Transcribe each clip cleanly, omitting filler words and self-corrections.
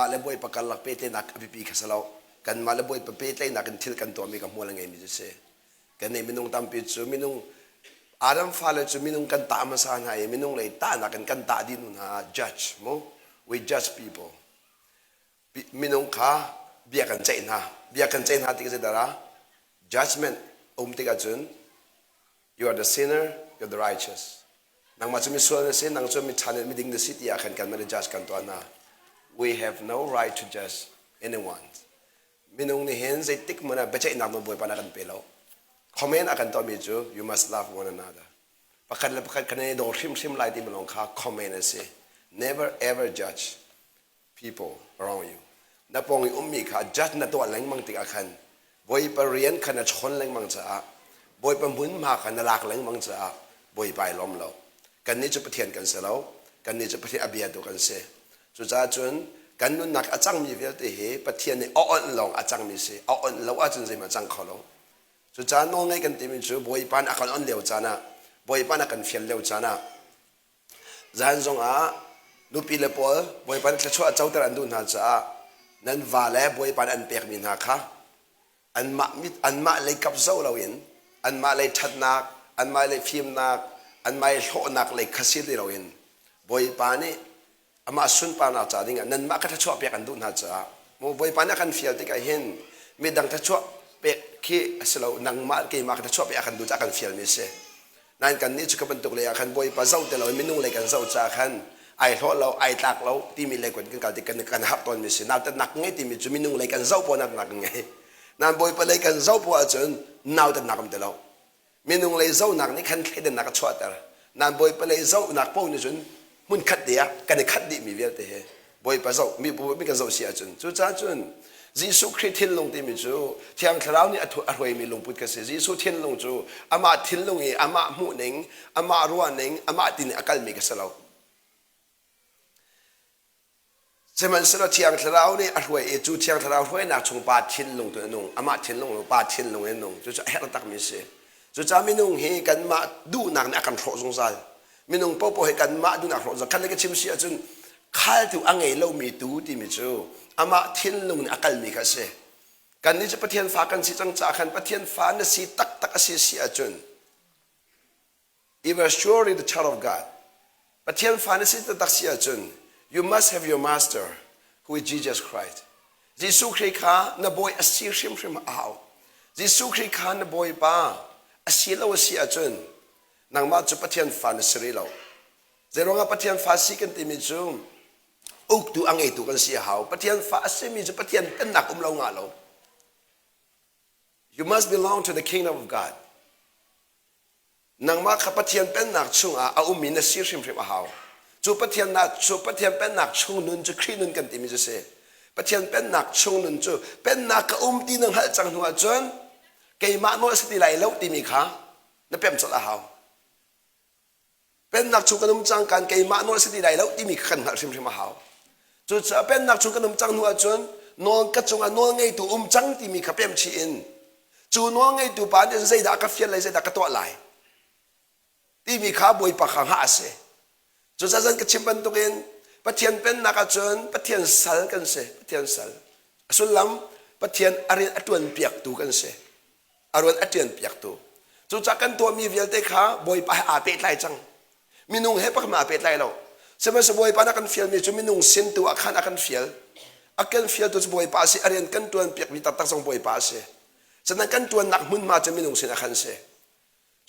Kanmah le Bawipa karlak pehtlaihnak a biapi kha si lo. Kanmah le Bawipa pehtlaihnak in thil kan tuahmi ka hmual a ngeimi cu si. Kannih minung tampi cu minung Adam fale cu minung kan tah hmasa hna i minung lei tahnak in kan tah dih hnu hna ah judge mu we judge people minung kha bia kan ceih hna bia kan ceih hna tik zeidah judgment um tik ahcun you are the sinner you are the righteous nangmah cu misual na si nang cu miṭha nih miding na si tiah khan kan mah judge kan tuah hna we have no right to judge anyone minung nih hin zeitik hmanh ah biaceihnak nawl Bawipa nih a kan pe lo comment a kan tuahmi cu you must love one another pakhat le pakhat kan i daw hrimhrim lai timi lawng kha comment a si never ever judge people around you na pawng i ummi kha judge na tuah lengmang tikah khan Bawipa rian kha na chawn lengmang caah Bawipa hmunhma kha na lak lengmang caah Bawipa ai lawm lo kannih cu Pathian kan si lo kannih cu Pathian a biatu kan si cucaah cun kan nunnak a cangmi vialte hi Pathian nih a onh lawng a cangmi si a onh lo ahcun zeihmanh a cang kho lo cucaah nawlngaih kan timi cu Bawipa nih a kan onh lio caan ah Bawipa nih a kan fial lio caan ah Zan zongah nupi le pawl Bawipa nih thluachuah coter an duh hna caah nan va le Bawipa nih an pekmi hna kha anmah mit anmah lei kap zoh loin anmah lei ṭhatnak anmah lei fimnak anmah lei hlawhnak lei kha si ti loin Bawipa nih amah sunparnak ca dingah nanmah ka thluachuah pek an duh hna caah mu Bawipa nih a kan fial tikah hin midang thluachuah pek khi a si lo nangmah keimah ka thluachuah pek a kan duh caah kan fialmi a si nain kannih cu ka bantuk lei ah khan Bawipa zoh ti lo in minung lei kan zoh caah khan ai hlawh lo ai tlak lo timi lei kan kal tik kan kan harh tawnmi si nautatnak ngei timi cu minung lei kan zoh poah nak ngei nain Bawipa lei kan zoh poah ahcun nautatnak um ti lo Minung lei zohnak nih khan thleidannak a chuahter. Nain Bawipa lei zohnak paoh nih cun hmunkhat te ah kan i khat dihmi vialte he Bawipa zoh mi mi kan zoh si ahcun cucaah cun Jesuh Khrih thinlung timi cu Thiang Thlarau nih a hruaimi lungput kha si. Jesuh thinlung cu amah thinlung i amah hmuhning, amah ruahning, amah tining a kalmi kha si lo. Sihmanhsehlaw Thiang Thlarau nih a hruai i cu Thiang Thlarau hruainak chung pa thinlung tu a nung, amah thinlung lo pa thinlung in a nung. Cucu a herh takmi a si. Cucaah minung hi kanmah duhnak nih a kan hrawh zungzal. Minung paohpaoh hi kanmah duhnak hrawh zungzal. Khat le ka chim si ahcun khaltu a ngei lomi tu timi cu amah thinlung nih a kalmi kha a si. Kannih cu Pathian fa kan si cang caah khan Pathian fa na si taktak a si si ahcun If you are surely the child of God, Pathian fa na si taktak si ahcun you must have your master who is Jesus Christ. Jesuh Khrih kha na bawi a si hrimhrim a hau. Jesuh Khrih kha na bawipa a si lo a si ahcun nangmah cu Pathian fa na si rih lo. Zeiruangah Pathian fa si kan timi cu uktu a ngeitu kan si a hau. Pathian fa a simi cu Pathian pennak um lo ngah lo. You must belong to the kingdom of God. Nangmah kha Pathian pennak chungah a ummi na si hrimhrim a hau. Cu Pathian cu Pathian pennak chung nun cu Khrih nun kan timi cu si. Pathian pennak chung nun cu pennak ka um ti na hngalh cang hnu ahcun keimah nawl a si ti lai lo timi kha na pem colh a hau. Pennak chung kan um cang kan keimah nawl a si ti lai lo timi kha kan hngalh hrimhrim a hau. Cucaah pennak chung kan um cang hnu ahcun nawl ka cungah nawl ngeitu um cang timi kha pem chih in Cu nawlngeitu pa nih zeidah ka fial lai, zeidah ka tuah lai timi kha Bawipa kha hngah a si. Cucaah zan ka chim bantukin Pathian pennak ahcun Pathian sal kan si, Pathian sal. A sullam Pathian a rian a ṭuan piaktu kan si. A rian a ṭuan piaktu. Cucaah kan tuahmi vialte kha Bawipa he aa pehtlai cang. Minung he pakhat aa pehtlai lo. Sihmanhsehlaw Bawipa nih a kan fialmi cu minung sin tu ah khan a kan fial. A kan fialtu cu Bawipa a si. A rian kan ṭuan piakmi taktak zong Bawipa a si. Cunan kan ṭuannak hmunhma cu minung sin ah khan si.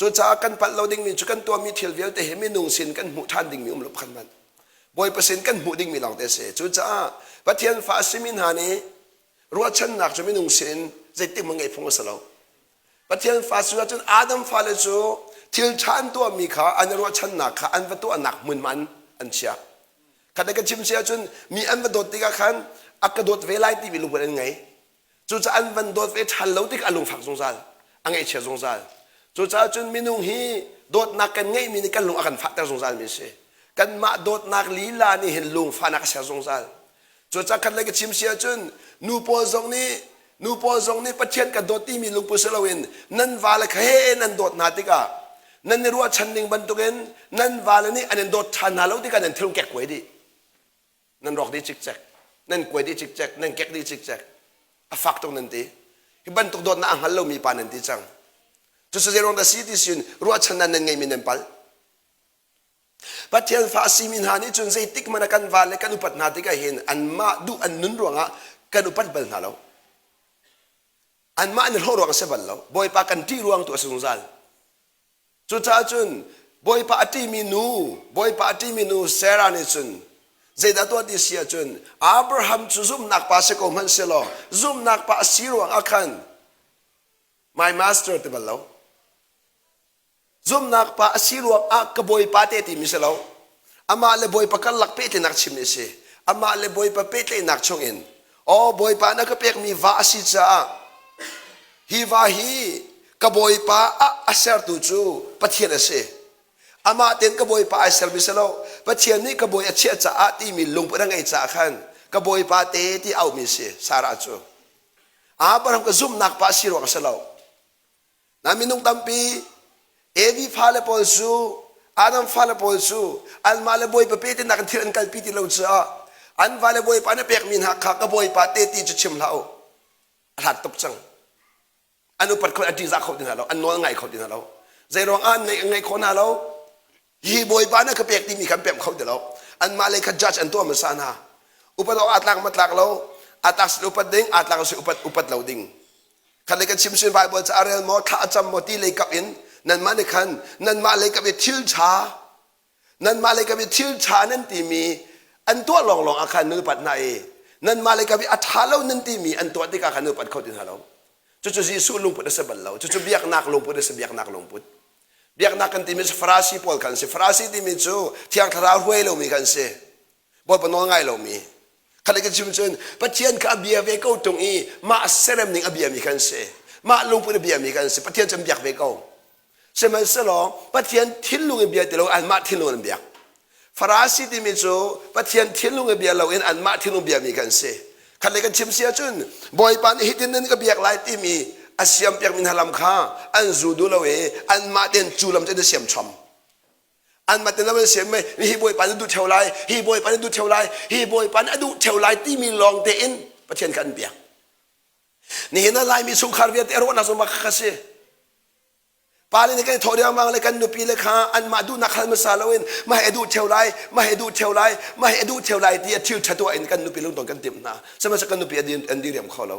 Cucaah kan palh lo dingmi cu kan tuahmi thil vialte hi minung sin kan hmuh ṭhan dingmi um lo pakhat hmanh. Bawipa sin kan hmuh dingmi lawngte a si. Cucaah Pathian fa a simi hna nih ruahchannak cu minung sin zeitik hmanh ngeih phung a si lo. Pathian fa cu ahcun Adam fale cu thil ṭha an tuahmi kha an i ruahchannak kha an va tuahnak hmunhma in an chiah. Khat ka chim si ahcun mi an va dawt tikah khan a ka dawt ve lai timi lungput an ngei. Cucaah an van dawt ve ṭhan lo tikah a lungfak zungzal, a ngaihchia zungzal. Cucaah cun minung hi dawtnak kan ngeihmi nih kan lung a kan fahter zungzalmi a si. Kanmah dawtnak lila nih hin lungfahnak a ser zungzal. Cucaah khat lei ka chim si ahcun nu pawl zong nih nu pawl zong nih Pathian ka dawt timi lungput si loin nan vale kha he nan dawt hna tikah nan i ruahchan ning bantukin nan vale nih an in dawt ṭhan hna lo tikah nan thilung kekkuai dih nan rawk dih cikcek. Nan kuai dih cikcek, nan kek dih cikcek. A fak tuk nan ti. Hi bantuk dawtnak a hngal lomi pa nan ti cang. Cucu zeiruang dah si ti sin ruahchannak nan ngeimi nan palh. Pathian fa a simi hna nih cun zeitik hmanh ah kan va le kan upat hna tikah hin anmah duh an nun ruangah kan upat bal hna lo. Anmah an i hlawh ruang a si bal lo. Bawipa kan ṭih ruang tu a si zungzal. Cucaah cun Bawipa a ṭihmi nu, Bawipa a ṭihmi nu Sarah nih cun zeidah tuah ti si ahcun Abraham cu zumhnak pa si ko hmanh sehlaw zumhnak pa a si ruangah khan my master ti bal lo. Zumhnak pa a si ruangah ka bawipa te timi si lo. Amah le bawipa karlak pehtlaihnak chimmi a si. Amah le bawipa pehtlaihnak chungin aw bawipa na ka pekmi va a si caah hi va hi ka bawipa ah a sertu cu Pathian a si. Amah tein ka bawipa ai sermi si lo. Pathian nih ka bawi a chiah caah timi lungput a ngeih caah khan ka bawipa te ti aumi si Sarah cu. Abraham ka zumhnak pa a si ruang a si lo. Na minung tampi Evi fale pawl cu Adam fale pawl cu anmah le bawipa pehtlaihnak in thil an kalpi ti lo caah an vale bawipa nih a pekmi hna kha ka bawipa te ti cu chim hlah u. A hlat tuk cang. An upat kho an ṭihzah kho ti hna lo. An nawl ngai kho ti hna lo. Zeiruang ah an ngaih khawh hna lo? Hi bawipa nih a ka pek timi kha an pemh kho ti lo. Anmah lei kha judge an tuah hmasa hna. Upat awk aa tlak ma tlak lo, aa tlak si upat ding, aa tlak si upat upat lo ding. Khat lei kan chim sin Bible ca a rel maw, thla a cam maw ti lei kap in nanmah nih khan nanmah lei kap i thil ṭha nanmah lei kap i thil ṭha nan timi an tuah lawnglawng ah khan nan upat hna i nanmah lei kap i a ṭha lo nan timi an tuah tikah khan nan upat kho ti hna lo. Cucu Jesuh lungput a si bal lo. Cucu biaknak lungput a si biaknak lungput. Biaknak kan timi cu Farasi pawl kan si. Farasi timi cu Thiang Thlarau hruai lomi kan si. Bawipa nawl ngai lomi. Khat kan chim cun Pathian kha a bia ve ko tung i mah serem ning a biami kan si. Mah lungput a biami kan si. Pathian cu an biak ve ko. Sihmanhsehlaw Pathian thinlung in bia ti lo anmah thinlung in biak. Farasi timi cu Pathian thinlung in bia loin anmah thinlung biami kan si. Khat le kan chim si ahcun Bawipa nih hitin nan ka biak lai timi a siam piakmi hna lam kha an zu duh lo i anmah tein cu lam cu an i siam chom. Anmah tein lam an siam i hi Bawipa nih duh theo lai, hi Bawipa nih duh theo lai, hi Bawipa nih a duh theo lai timi lawng tein Pathian kha an biak. Nihin ah Laimi chungkhar vialte a ruahnak zong bak kha si. Pale nih kan i thawh riangmang le kan nupi le kha anmah duhnak hal hmasa loin mah hi a duh ṭheo lai, mah hi a duh ṭheo lai, mah hi a duh ṭheo lai ti a thil ṭha tuah in kan nupi lungton kan timh hna. Sihmanhsehlaw kan nupi an diriam kho lo.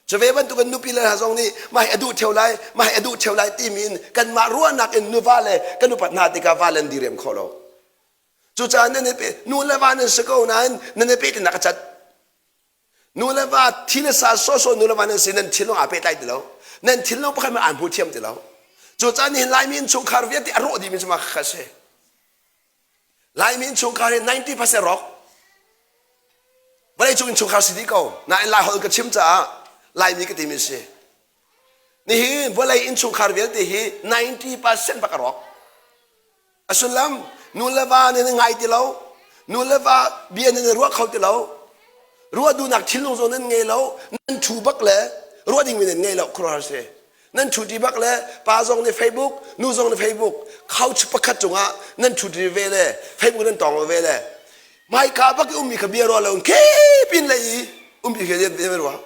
Cu ve bantukin nupi le hna zong nih mah hi a duh ṭheo lai, mah hi a duh ṭheo lai timi in kanmah ruahnak in nuva le kan upat hna tikah vale an diriam kho lo. Cucaah nan i pe, nu le va nan si ko nain nan i pehtlaihnak a cat. Nu le va thi le sa sawsawh nu le va nan si nan thinlung aa pehtlai ti lo. Nan thinlung pakhat hmanh aa hmu thiam ti lo. Cucaah nihin Laimi innchungkhar vialte a rawh dihmi cu mah kha a si. Laimi innchungkhar hi 90% rawk. Vawleicung innchungkhar si dih ko. Nain Laiholh ka chim caah Laimi ka timi si. Nihin vawlei innchungkhar vialte hi 90% bak a rawk. A sullam nu le va nan i ngai ti lo. Nu le va bia nan i ruah kho ti lo. Ruah duhnak thinlung zong nan ngei lo. Nan thu bak le ruah dingmi nan ngei lo khuaruahhar si. Nan thu ti bak le pa zong nih Facebook, nu zong nih Facebook, couch pakhat cungah nan thu ti ve le Facebook nan tawng ve le hmaika bak i ummi kha bia ruah lo in khepin lei i ummi kha bia ruah.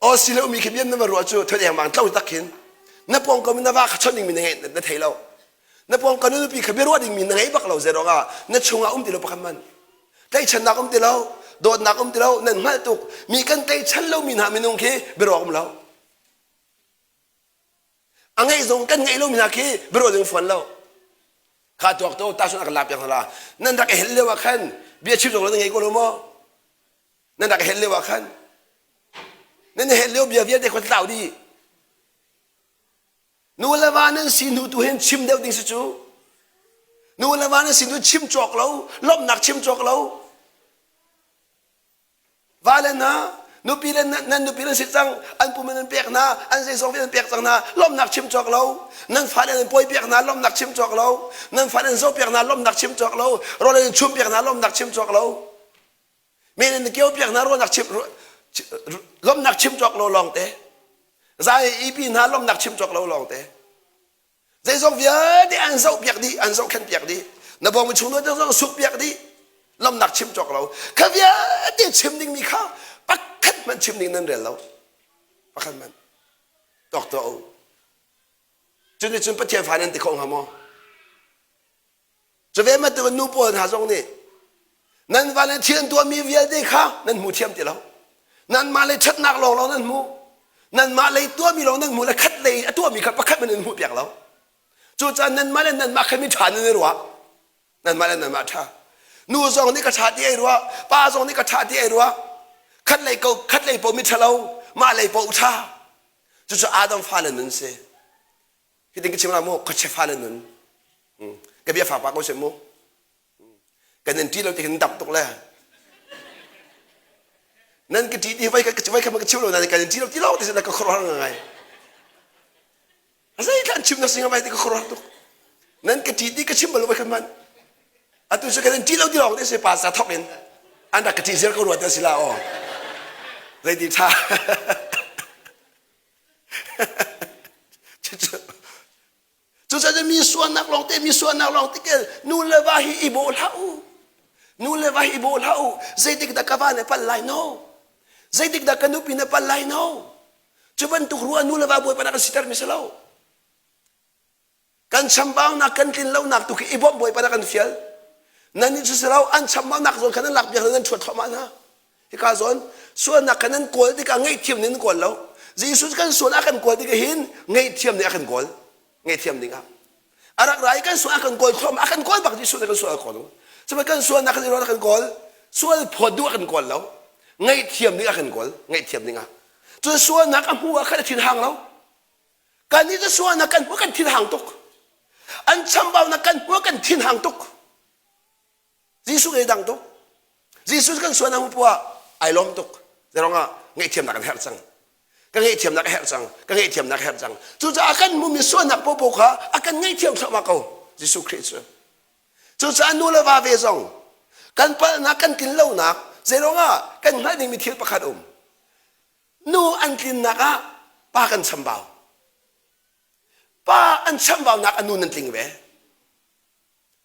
Aw si lo mi khi bian na va ruah cu thon engmang tlo tak khin na pawngkam na va kha chawnh ding mi na ngei na thei lo na pawngkam na nupi kha bia ruah ding mi na ngei bak lo zei ruangah na chungah um ti lo pakhat man tlaichannak um ti lo dawtnak um ti lo nan hngalh tuk mi kan tlaichan lo mi hna minung khi biaruak um lo a ngeih zong kan ngeih lo mi hna khi biaruah ding fawn lo kha tuak to ta sun a kan lak piak hna la nan rak i hel lio ah khan bia chim zong lo na ngei ko lo maw Nan rak helh lio ah khan nan helh lio bia vialte kha tlau dih. Nu le va nan si hnu tu hin chim deuh ding si cu. Nu le va nan si hnu chim cawk lo, lawmhnak chim cawk lo. Va le hna, nupi le nan nupi nan si cang, an pum nan pek hna, an zeizong vialte nan pek cang hna, lawmhnak chim cawk lo. Nan fale nan pawi piak hna, lawmhnak chim cawk lo. Nan fale nan zoh piak hna, lawmhnak chim cawk lo. Rawl nan chum piak hna, lawmhnak chim cawk lo. Men in kio piak hna ruahnak chim lomnak chim cawk lo lawng te zai ipi hna lomnak chim cawk lo lawng te zeizong vialte an zoh piak dih an zohkhenh piak dih na bawng chung zong suk piak dih. Lawmhnak chim cawk lo. Kha vialte chim dingmi kha pakhat hmanh chim ding nan rel lo. Pakhat hmanh. Tuak tuah u. Cu nih cun Pathian fa nan ti kho hnga maw? Cu ve bantuk nu pawl hna zong nih nan va le thil an tuahmi vialte kha nan hmu thiam ti lo. Nanmah lei ṭhatnak lawnglawng nan hmu. Nanmah lei tuahmi lawng nan hmu le khat lei a tuahmi kha pakhat hmanh nan hmuh piak lo. Cucaah nanmah le nanmah kha mi ṭha nan i ruah. Nanmah le nanmah ṭha. Nu zong nih ka ṭha ti ai ruah, pa zong nih ka ṭha ti ai ruah. Khat lei ko khat lei paoh mi ṭhalo, mah lei paoh ṭha. Cucu Adam fale nun si. Hitin ka chim la mu, khuachia fale nun. Ka bia fak pa ko seh mu. Kan in ṭi lo ti hin dap tuk le. Nan ka ṭi ti vai ka vai ka ka chim lo na kan in ṭi lo ti lo ti na ka khuaruahhar ngai. Zeithlan chim na singa vai ti ka khuaruahhar tuk. Nan ka ṭi ti ka chim bal vai kan man. Atu cu kan in ṭi lo ti lawng te si pa sa thok in an rak ka ṭi ziar ko rua te si la aw. Zeiti ṭha. Cucaah mi sualnak lawng te mi sualnak lawng te kel nu le va hi i bawh hlah u. Nu le va hi i bawh hlah u. Zeitik dah ka va nih pal lai no? Zeitik dah ka nupi nih pal lai no? Cu bantuk ruah nu le va bawipa nih a kan siter mi si lo. Kan chambaunak kan tlin lonak tu khi i bawmh bawipa nih a kan fial. Nan nih cu si lo an chambaunak zawn kha nan lak piak nan ṭhuat thluahmah hna. Hika zawn sualnak kha nan kawl tikah ngaihthiam nih nan kawl lo. Jesuh kan sual a kan kawl tikah hin ngaihthiam nih a kan kawl. Ngaihthiam dingah. A rak ra i kan sual a kan kawl thluahmah a kan kawl bak Jesuh nih kan sual a kawl. Sihmanhsehlaw kan sualnak kan i a kan kawl. Sual phawt duh a kan kawl lo. Ngaihthiam ding a kan kawl. Ngaihthiam dingah. Cun sualnak a hmuh ah khan a thin hang lo. Kannih cu sualnak kan hmuh kan thin hang tuk. An chambaunak kan hmuh kan thin hang tuk. Jesuh ei dang tuk. Jesuh kan sual hmu puah ai lawm tuk. Zeirong ah ngaihthiamnak kan herh cang. Ka ngaihthiamnak a herh cang. Ka ngaihthiamnak a herh cang. Cucaah kan hmumi sualnak popo kha a kan ngaihthiam thluahmah ko. Jesuh Khrih cu. Cucaah nu le va ve zong kan palhnak kan tlin lonak zeirong ah kan hngalh dingmi thil pakhat um. Nu an tlinnak ah pa kan chambau. Pa an chambaunak a nu nan tling ve.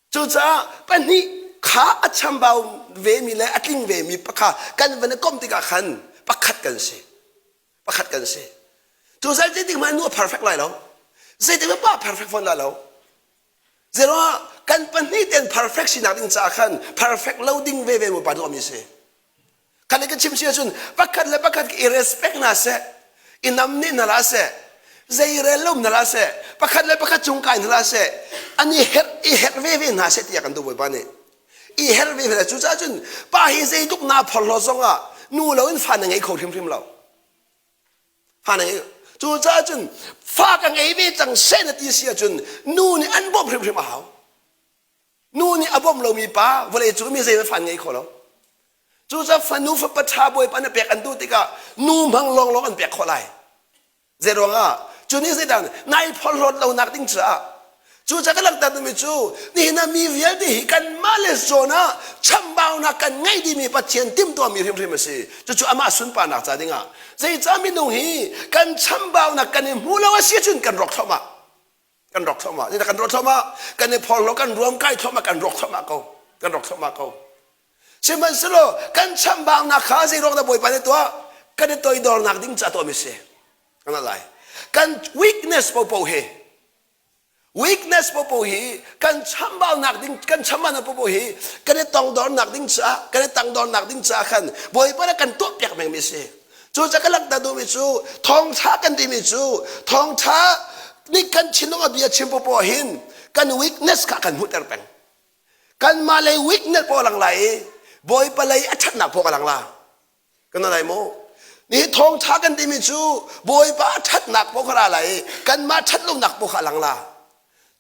Cucaah pahnih kha a chambau vemi le a tling vemi pakha kan van i komh tikah khan pakhat kan si. Pakhat kan si. Cu zeitik hmanh nu a perfect lai lo. Zeitik hmanh pa perfect fawn lai lo. Zeruangah kan pahnih ten perfect sinak ding caah khan perfect lo ding veve mu pa duhmi si. Khan ka chim si ahcun pakhat le pakhat i respect hna seh, i nam nih hna la seh, zei rel lo hna la seh, pakhat le pakhat cung kai hna la seh, an i herh i herh veve hna seh tiah kan duh Bawipa nih. I herh ve hna cucaah cun pa hi zeitluk naa phorhlawt zongah nu loin fa na ngei kho hrimhrim lo. Fa na ngei cucaah cun fa ka ngei ve cang seh na ti si ahcun nu nih an bawmh hrimhrim a hau. Nu nih a bawmh lomi pa vawlei cung mi zei fan ngei kho lo. Cucaah fanu fapa ṭha bawipa na pek an duh tikah nu hmang lawnglawng an pek khawh lai. Zeiruangah? Cu nih zeidah nai phorhlawt lonak ding caah Cucaah ka langhter duhmi cu nihin ah mi vialte hi kanmah le zawn ah chambaunak kan ngeih dihmi Pathian timhtuahmi hrimhrim a si. Cucu amah sunparnak ca dingah. Zeicah minung hi kan chambaunak kan i hmu lo a si ahcun kan rawk thluahmah. Kan rawk thluahmah. Zeidah kan rawk thluahmah? Kan i phorhlaw, kan ruam kai thluahmah, kan rawk thluahmah ko. Kan rawk thluahmah ko. Sihmanhsehlaw kan chambaunak kha zei ruang dah Bawipa nih tuah? Kan i toidornak ding ca tuahmi si. Kan lai. Kan weakness popo hi weakness popo hi kan chambaunak ding kan chambaunak popo hi kan i tongdornak ding caah kan i tangdornak ding caah khan Bawipa nih kan tuah piak mengmi si. Cucaah ka langhter duhmi cu thawngṭha kan timi cu thawngṭha nih kan thinlung a bia chim popoh hin kan weakness kha kan hmuhter peng. Kanmah lei weakness paoh a lang lai i Bawipa lei a ṭhatnak paoh a lang la. Kan lai maw? Nihin thawngṭha kan timi cu Bawipa a ṭhatnak paoh kha ra lai i kanmah ṭhatlonak paoh kha a lang la.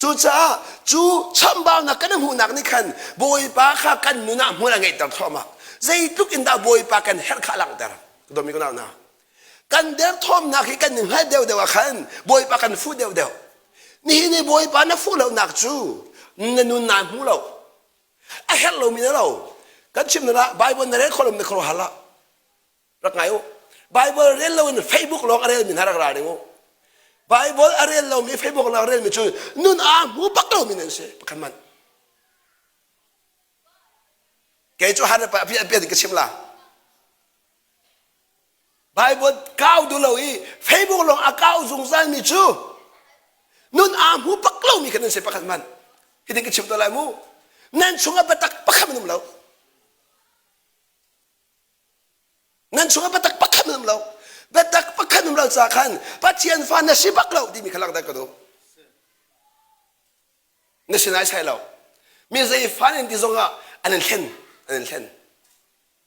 Cucaah cu chambaunak kan hmuhnak nih khan Bawipa kha kan nun ah hmual a ngeihter thluahmah. Zeitluk in dah Bawipa kan herh kha a langhter. Ka dawmi ka nau hna. Kan derthawmnak hi kan i hngalh deuhdeuh ah khan Bawipa kan fuh deuhdeuh. Nihin i Bawipa na fuh lonak cu na nun naa hmu lo. A herh lomi na lo. Kan chim na Bible na rel kho lo na khuaruahhar hlah. Rak ngai u. Bible rel loin Facebook lawng a relmi hna rak ra ding u. Bible a rel lomi Facebook lawng a relmi cu nun aa hmu bak lomi nan si. Pakhat hmanh. Kei cu han a pian ka chim la. Bible kau duh lo i Facebook lawng a kau zungzal mi cu nun aa hmu bak lomi kha nan si pakhat hmanh. Hitin ka chim to lai mu. Nan chungah biatak pakhat an um lo. Nan chungah biatak pakhat an um lo. Biatak pakhat um lo ca khan Pathian fa na si bak lo timi kha langhter ka duh. Na si nai sai lo. Mi zei fa nan ti zongah an in thlen, an in thlen.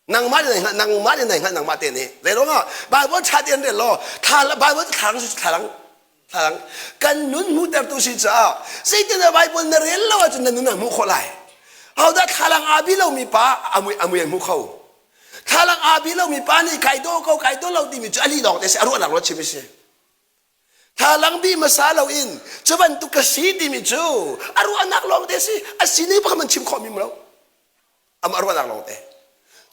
Nangmah nih nai nangmah nih nai hngalh nangmah te nih. Zei ruangah Bible ṭha tein rel law thla Bible thlalang cu thlalang thlalang kan nun hmuhtertu si caah zeitin ah Bible na rel lo ahcun na nun ah hmuh khawh lai. Hodah thlalang aa bi lomi pa a mui a mui an hmu kho. Thlalang aa bi lomi pa nih kai daw ko kai daw lo timi cu a lih lawng te si a ruahnak ruat chim a si. Thlalang bi hmasa loin cu bantuk ka si timi cu a ruahnak lawng te si a sining pakhat man chim khawhmi lo. Amah ruahnak lawng te.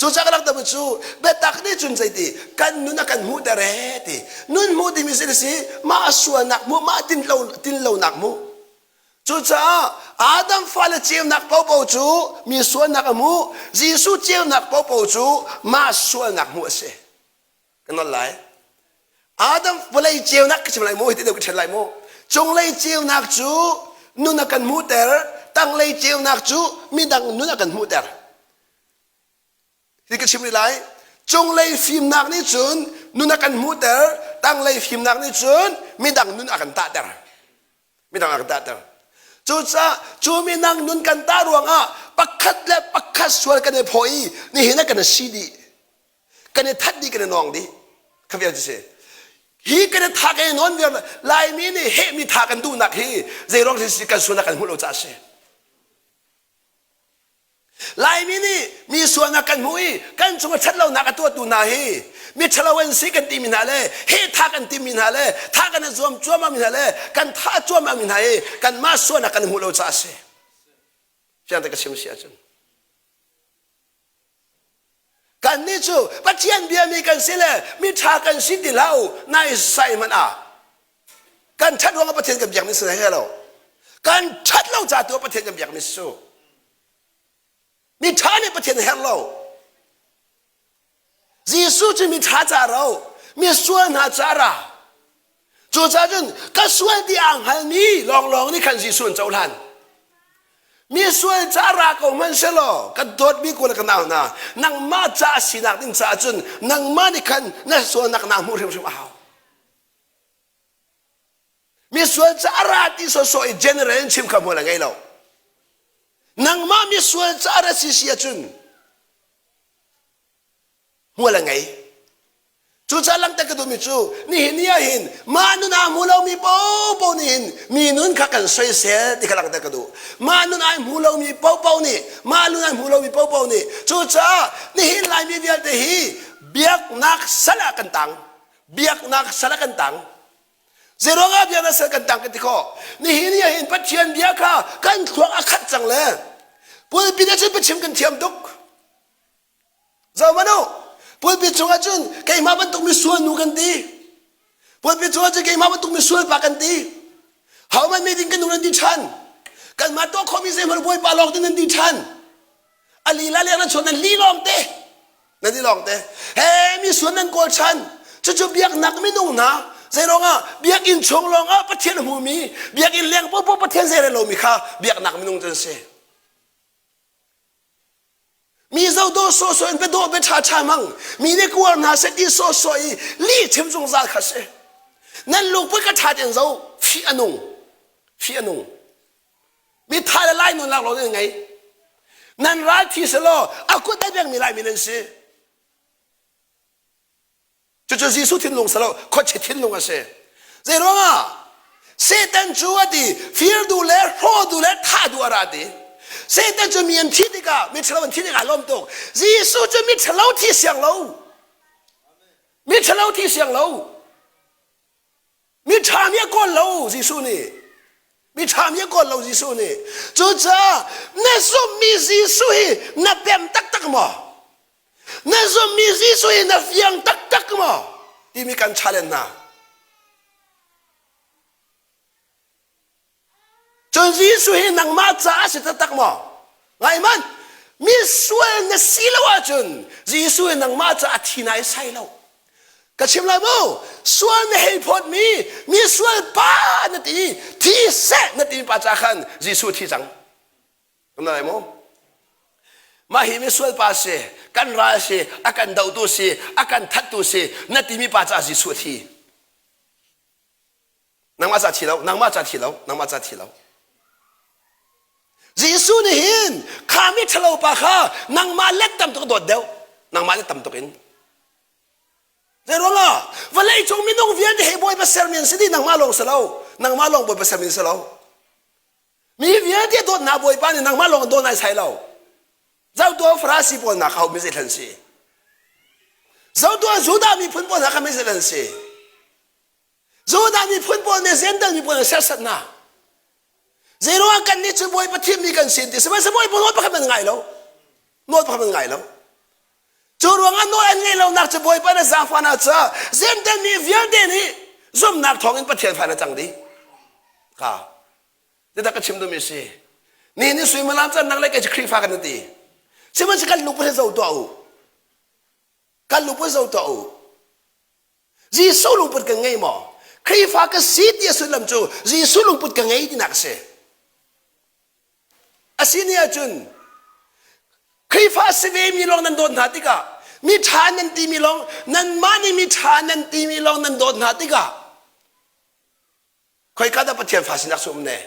Cucaah ka langhter cu biatak nih cun zeiti kan nun a kan hmuhter ee ti. Nun hmuh timi si si mah sualnak hmuh mah tinlo tinlonak hmuh. Cucaah Adam fale ceunak popo cu mi sualnak a hmuh, Jesuh ceunak popo cu mah sualnak hmuh a si. Ka nawl lai. Adam vawlei ceunak ka chim lai mu, hiti deuh ka ṭhen lai mu. Cunglei ceunak cu nun a kan hmuhter, tanglei ceunak cu midang nun a kan hmuhter. Hi ka chim rih lai. Cunglei fimnak nih cun nun a kan hmuhter, tanglei fimnak nih cun midang nun a kan tahter. Midang a kan tahter. Cucaah cu midang nun kan tah ruangah pakhat le pakhat sual kan i phaw i nihin ah kan i si dih. Kan i that dih kan i nawng dih. Kha vial cu si. Hi kan i tha kan i nawn vial Laimi nih hehmi tha kan duhnak hi zeiruang si kan sualnak kan hmuh lo caah a si. Laimi nih mi sualnak kan hmuh i kan cung a ṭhatlonak a tuahtu hna hi mi ṭhalo an si kan timi hna le he tha kan timi hna le tha kan i zuam cuahmah mi hna le kan tha cuahmah mi hna hi kanmah sualnak kan hmuh lo caah a si. Fiang te ka chim si ahcun. Kannih cu Pathian biami kan si le miṭha kan si ti hlah u nai sai hmanh ah kan ṭhat ruangah Pathian kan biakmi si he lo. Kan ṭhat lo ca tu ah Pathian kan biakmi si cu. Miṭha nih Pathian a herh lo. Jesuh cu miṭha ca ro, misual hna ca ra. Cucaah cun ka sual ti aa hngalmi lawnglawng nih khan Jesuh an cohlan. Mi sual ca ra ko hmanh selaw ka dawtmi ku le ka nau hna nangmah ca a sinak ding caah cun nangmah nih khan na sualnak naa hmuh hrimhrim a hau. Mi sual ca a ra ti sawsawh i general in chim kha hmual a ngei lo. Nangmah mi sual ca a ra si si ahcun hmual a ngei. Cucaah langhter ka duhmi cu nihin ni ah hin mah nun aa hmu lomi paohpaoh nih hin mi nun kha kan soisel ti kha langhter ka duh. Mah nun ai hmu lomi paohpaoh nih mah nun ai hmu lomi paohpaoh nih cucaah nihin Laimi vialte hi biaknak sal ah kan tang. Biaknak sal ah kan tang. Zeiruang ah biaknak sal kan tang kan ti khawh? Nihin ni ah hin Pathian bia kha kan thluak a khat cang le pulpit ah cun biachim kan thiam tuk. Zohmanh u, pulpit chungah cun keimah bantuk misual nu kan ti. Pulpit chungah cun keimah bantuk misual pa kan ti. Hohmanh meeting kan nu nan ti ṭhan. Kanmah tuah khawhmi zeihmanh Bawipa lawng te nan ti ṭhan. A lila leng nan chuak nan li lawng te. Nan li lawng te. He misual nan kawl ṭhan. Cucu biaknak minung hna zeiruangah biakinn chung lawngah Pathian a hmumi biakinn leng popo Pathian zei rel lomi kha biaknak minung cu an si. Mi zohdawh sawhsawh in biadawh bia ṭha hmang mi nih kuar hna seh ti sawhsawh i lih chim zungzal kha si. Nan lungput ka ṭha tein zo fih a nung fih a nung. Mi tha le lai nun lak lo nan ngei. Nan ral thi selaw a kut a bengmi Laimi nan si. Cucu Jesuh thinlung si lo, khuachia thinlung a si. Zei ruangah? Satan cu a ti, fir duh le hrawh duh le thah duh a ra ti. Satan cu mi an thi tikah, mi ṭhalo an thi tikah lawm tuk. Jesuh cu mi ṭhalo thi siang lo. Mi ṭhalo thi siang lo. Mi ṭha mi a kawl lo Jesuh nih. Mi ṭha mi a kawl lo Jesuh nih. Cucaah na zumhmi Jesuh hi na pem taktak maw? Na zumhmi Jesuh hi na fiang taktak maw? Timi kan challenge hna. Cun Jesuh hi nangmah caah a si taktak maw? Ngai hmanh. Mi sual na si lo ahcun Jesuh hi nangmah ca a thi nai sai lo. Ka chim lai mu, sual na hei phawt mi, mi sual pa na ti, thi seh na ti pa ca khan Jesuh thi cang. Kan lai mu. Mah hi mi sual pa si, kan ral si, a kan dohtu si, a kan thattu si, na timi pa ca Jesuh thi. Nangmah ca thi lo, nangmah ca thi lo, nangmah ca thi lo. Jesuh nih hin kha mi ṭhalo pa kha nangmah let tam tuk dawt deuh, nangmah let tam tuk in. Zei ruangah vawlei cung minung vialte hi Bawipa sermi an si dih nangmah lawng si lo, nangmah lawng Bawipa sermi si lo. Mi vialte dawtnak Bawipa nih nangmah lawng dawn ai sai lo. Zohtuah Farasi pawl nak ho mi zei hlan si. Zohtuah Judah miphun pawl hna kha mi zei hlan si. Judah miphun pawl nih Jentail miphun an serhsat hna. Zeiruang kan nih cu Bawipa thimmi kan si ti sihmanhsehlaw Bawipa nawl pakhat an ngai lo. Nawl pakhat an ngai lo. Cu ruangah nawl an ngeih lonak cu Bawipa na zaangfahnak caah Jentail mi vialte nih zumhnak thawngin Pathian fa na cang dih. Ka. Zeidah ka chim duhmi si? Ni ni suimilam can nang le kei cu Khrihfa kan ti. Sihmanhsehlaw kan lungput hi zoh tuah u. Kan lungput zoh tuah u. Jesuh lungput kan ngei maw? Khrihfa ka si ti a sullam cu Jesuh lungput ka ngei tinak a si. A si ni ahcun Khrihfa si ve mi lawng nan dawt hna tikah mi ṭha nan timi lawng nanmah nih mi ṭha nan timi lawng nan dawt hna tikah khoika dah Pathian fa sinak cu um ne?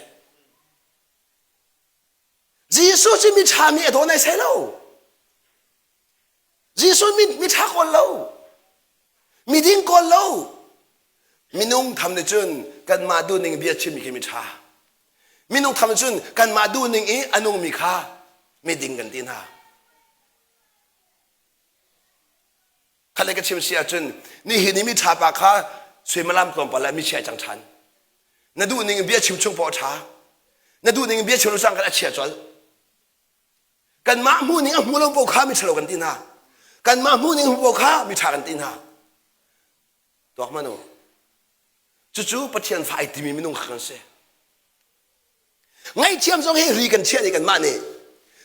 Jesuh cu mi ṭha mi a daw nai sai lo. Jesuh mi mi ṭha kawl lo. Miding kawl lo. Minung tham nih cun kanmah duhning bia chimmi khi mi ṭha. Minung tham cun kanmah duhning i a nungmi kha miding kan ti hna. Khat le ka chim si ahcun nihin i mi ṭha pa kha suimilam tlawmpal ah michia cang ṭhan. Na duhning in bia chim chung paoh a ṭha. Na duhning in bia chim lo cang kan a chia colh. Kanmah hmuhning a hmu lo paoh kha miṭhalo kan ti hna. Kanmah hmuhning hmu paoh kha miṭha kan ti hna. Tuak hmanh u. Cucu Pathian fa ai timi minung kha kan si. Ngaihthiam zong hi ri kan chiah nih kanmah nih.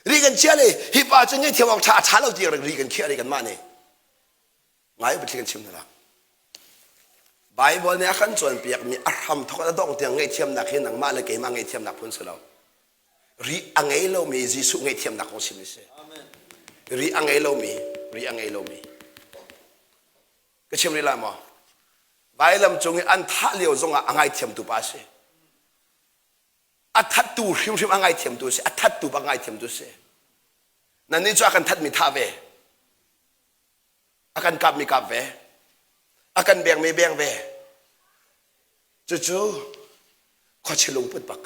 Ri kan chiah le hi pa cu ngaihthiam awk ṭha a ṭha lo ti ri kan khiah nih kanmah nih. Ngai u Pathian kan chim hna. Bible nih a kan cawnpiakmi a hram thawk a dongh tiang ngaihthiamnak hi nangmah le keimah ngaihthiamnak phun si lo. Ri a ngei lomi Jesuh ngaihthiamnak kong chim a si. Ri a ngei lomi, ri a ngei lomi. Ka chim rih lai maw? Vailam cung i an thah lio zongah a ngaithiamtu pa a si. A thattu hrimhrim a ngaithiamtu a si. A thattu bak ngaithiamtu a si. Nannih cu a kan thatmi thah ve. A kan kapmi kap ve. A kan bengmi beng ve. Cucu khuachia lungput bak.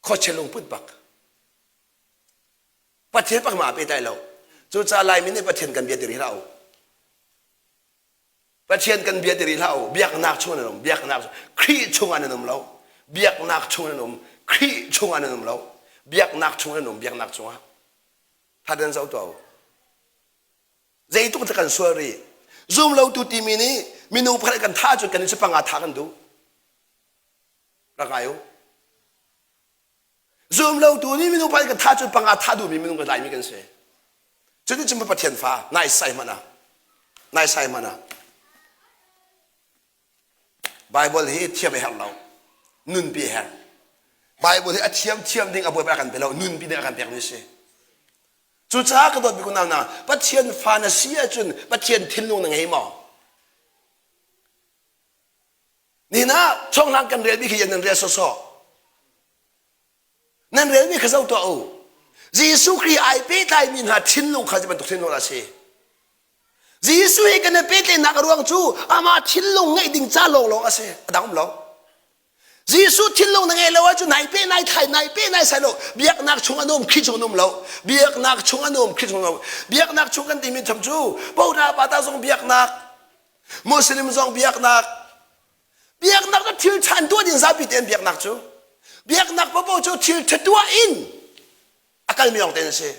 Khuachia lungput bak. Pathian pak ma pe tai lo. Cucaah Laimi nih Pathian kan bia ti rih hlah u. Pathian kan bia ti rih hlah u. Biaknak chung nan um. Biaknak Khrih chungah nan um lo. Biaknak chung nan um. Khrih chungah nan um lo. Biaknak chung nan um. Biaknak chungah. Thatan zoh tuah u. Zeitluk kan sual rih. Zum lo tu timi nih minung pakhat kan tha cun kan in panga tha kan duh. Rak ngai u. Zum lo tu nih minung pakhat kan tha cun panga tha duhmi minung kan laimi kan si. Cuti cun Pathian fa nai sai hmanh ah nai sai hmanh ah Bible hi thiam a herh lo. Nunpi a herh. Bible hi a thiam thiam ding a bawipa a kan pe lo. Nunpi ding a kan pekmi a si. Cucaah ka dawt bik unau hna, Pathian fa na si ahcun Pathian thinlung na ngei maw? Nihin ah chonghlang kan relmi khi nan rel sawsawh. Nan relmi kha zoh tuah u. Jesuh Khrih ai pehtlaimi hna thinlung kha bantuk thinlung a si. Jesuh he kan i pehtlaihnak a ruang cu amah thinlung ngeih ding ca lawnglawng a si. A dang um lo. Jesuh thinlung na ngei lo ahcun nai pe nai thai nai pe nai sai lo biaknak chung an um Khrih chung an um lo biaknak chung an um Khrih chung an um biaknak chung kan timi tham cu Boda pata zong biaknak Muslim zong biaknak biaknak cu thil ṭhan tuah ding zapi tein biaknak cu biaknak paohpaoh cu thil ṭha tuah in a kalmi lawng tein a si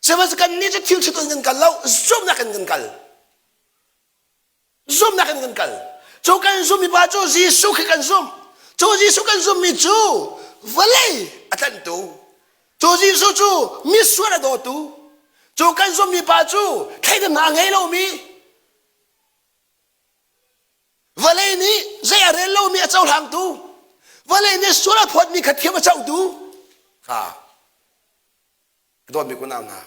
sihmanhsehlaw kannih cu thil ṭha tuah in kan kal lo zumhnak in kan kal zumhnak in kan kal cu kan zummi pa cu Jesuh khi kan zumh cu Jesuh kan zummi cu vawlei a tlanhtu. Cu Jesuh cu misual a dawtu, cu kan zumhmi pa cu thleidannak a ngei lomi, vawlei nih zei a rel lomi a cohlangtu, vawlei nih sual a phawtmi kha thiam a cohtu kha ka dawtmi kunau hna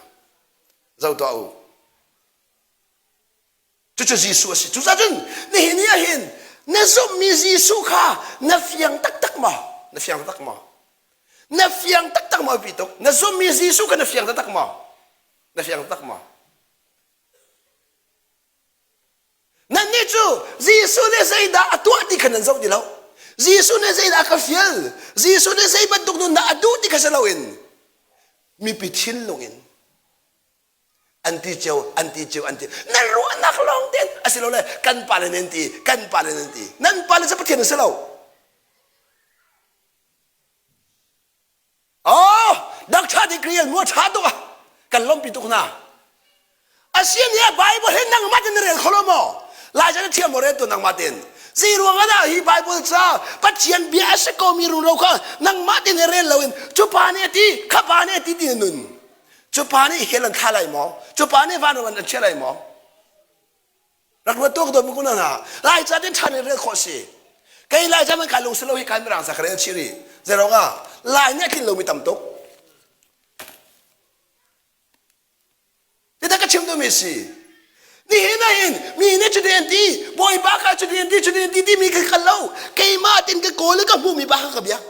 zoh tuah u. Cucu Jesuh a si. Cucaah cun nihin ni ah hin na zumhmi Jesuh kha na fiang taktak maw? Na fiang taktak maw? Na fiang taktak maw pi tuk? Na zumhmi Jesuh kha na fiang taktak maw? Na fiang taktak maw? Nannih cu Jesuh nih zeidah a tuah ti kha nan zoh ti lo. Jesuh nih zeidah a ka fial? Jesuh nih zei bantuk nun dah a duh ti kha si loin mipi thinlung in an ti cio an ti cio an ti nan ruahnak lawng ten asilole kan pale nan ti kan pale nan ti nan pale cu pathian a si lo oh doctor degree an mua tha tuk kan lompi tuk hna asian hi bible hi nangmah tin rel kholo maw lai na thiam maw rel tu nangmah tin zei ruang ah dah hi bible ca pathian bia a si ko mi rung ro kha nangmah tin rel loin cu pa nih a ti kha pa nih a ti ti nun Cu pa nih hell an thla lai maw? Cu pa nih vanram an chia lai maw? Rak ruat tuk dawt kun hna. Lai ca tin ṭhan in rel khawh si. Kei lai ca man kai lung si lo hi kai mirang sa ka rel chih rih. Zeirong ah lai nih a tlin lomi tam tuk. Tidah ka chim duhmi si. Nihin ah hin mi nih cuti an ti, Bawipa kha cuti an ti, cuti an ti timi ka kal lo. Keimah tin ka kawl i ka hmuhmi pa kha ka biak.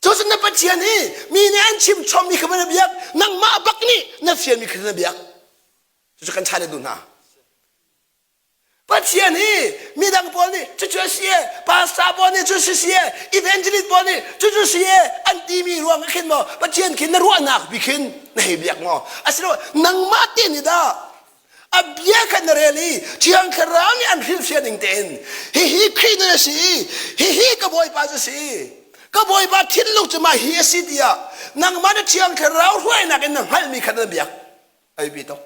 Cucun na Pathian hi mi nih an chim chommi kha na biak, nangmah bak nih na fialmi kha na biak. Cucu kan chale duh hna. Pathian hi midang pawl nih cucu a si e, pastor pawl nih cu si si e, evangelist pawl nih cucu si e an timi ruang ah khin maw Pathian khin na ruahnak bi khin na hei biak maw? Asilo nangmah te nih dah a bia kha na rel i Thiang Thlarau nih an hrilhfiah ning tein hihi Khrih nun a si i hihi ka Bawipa cu a si ka Bawipa thinlung cu mah hi a si tiah nangmah na Thiang Thlarau hruainak in na hngalhmi kha na biak ai pi tuk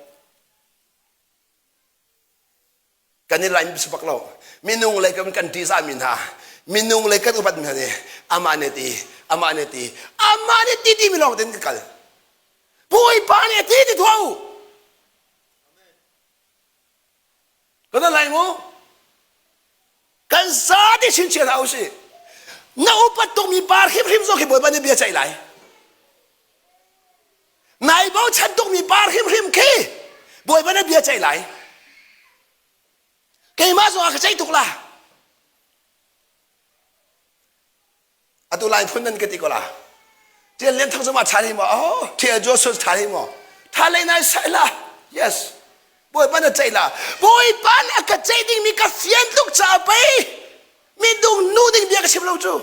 kan i laim bak lo minung lei kan kan ṭihzahmi hna minung lei kan upat mi hna nih amah nih ti amah nih ti amah nih ti timi lawng tein ka kal Bawipa nih a ti ti tuah u. Kan lai mu. Kan za ti chinchin hlah usih. Na upat tukmi pa hrimhrim zong khi Bawipa nih bia ceih lai. Nai bochan tukmi pa hrimhrim khi Bawipa nih bia ceih lai. Keimah zong a ka ceih tuk la. Atu lai phun nan ka ti ko la. Tian Lian Thang zong ah ṭha hi maw? Oh, Ṭhial Joshua ṭha hi maw? Ṭha lei nai sai la. Yes. Bawipa na ceih la. Bawipa nih a ka ceih dingmi ka fian tuk caah pei midung nu ding bia ka chim lo cu.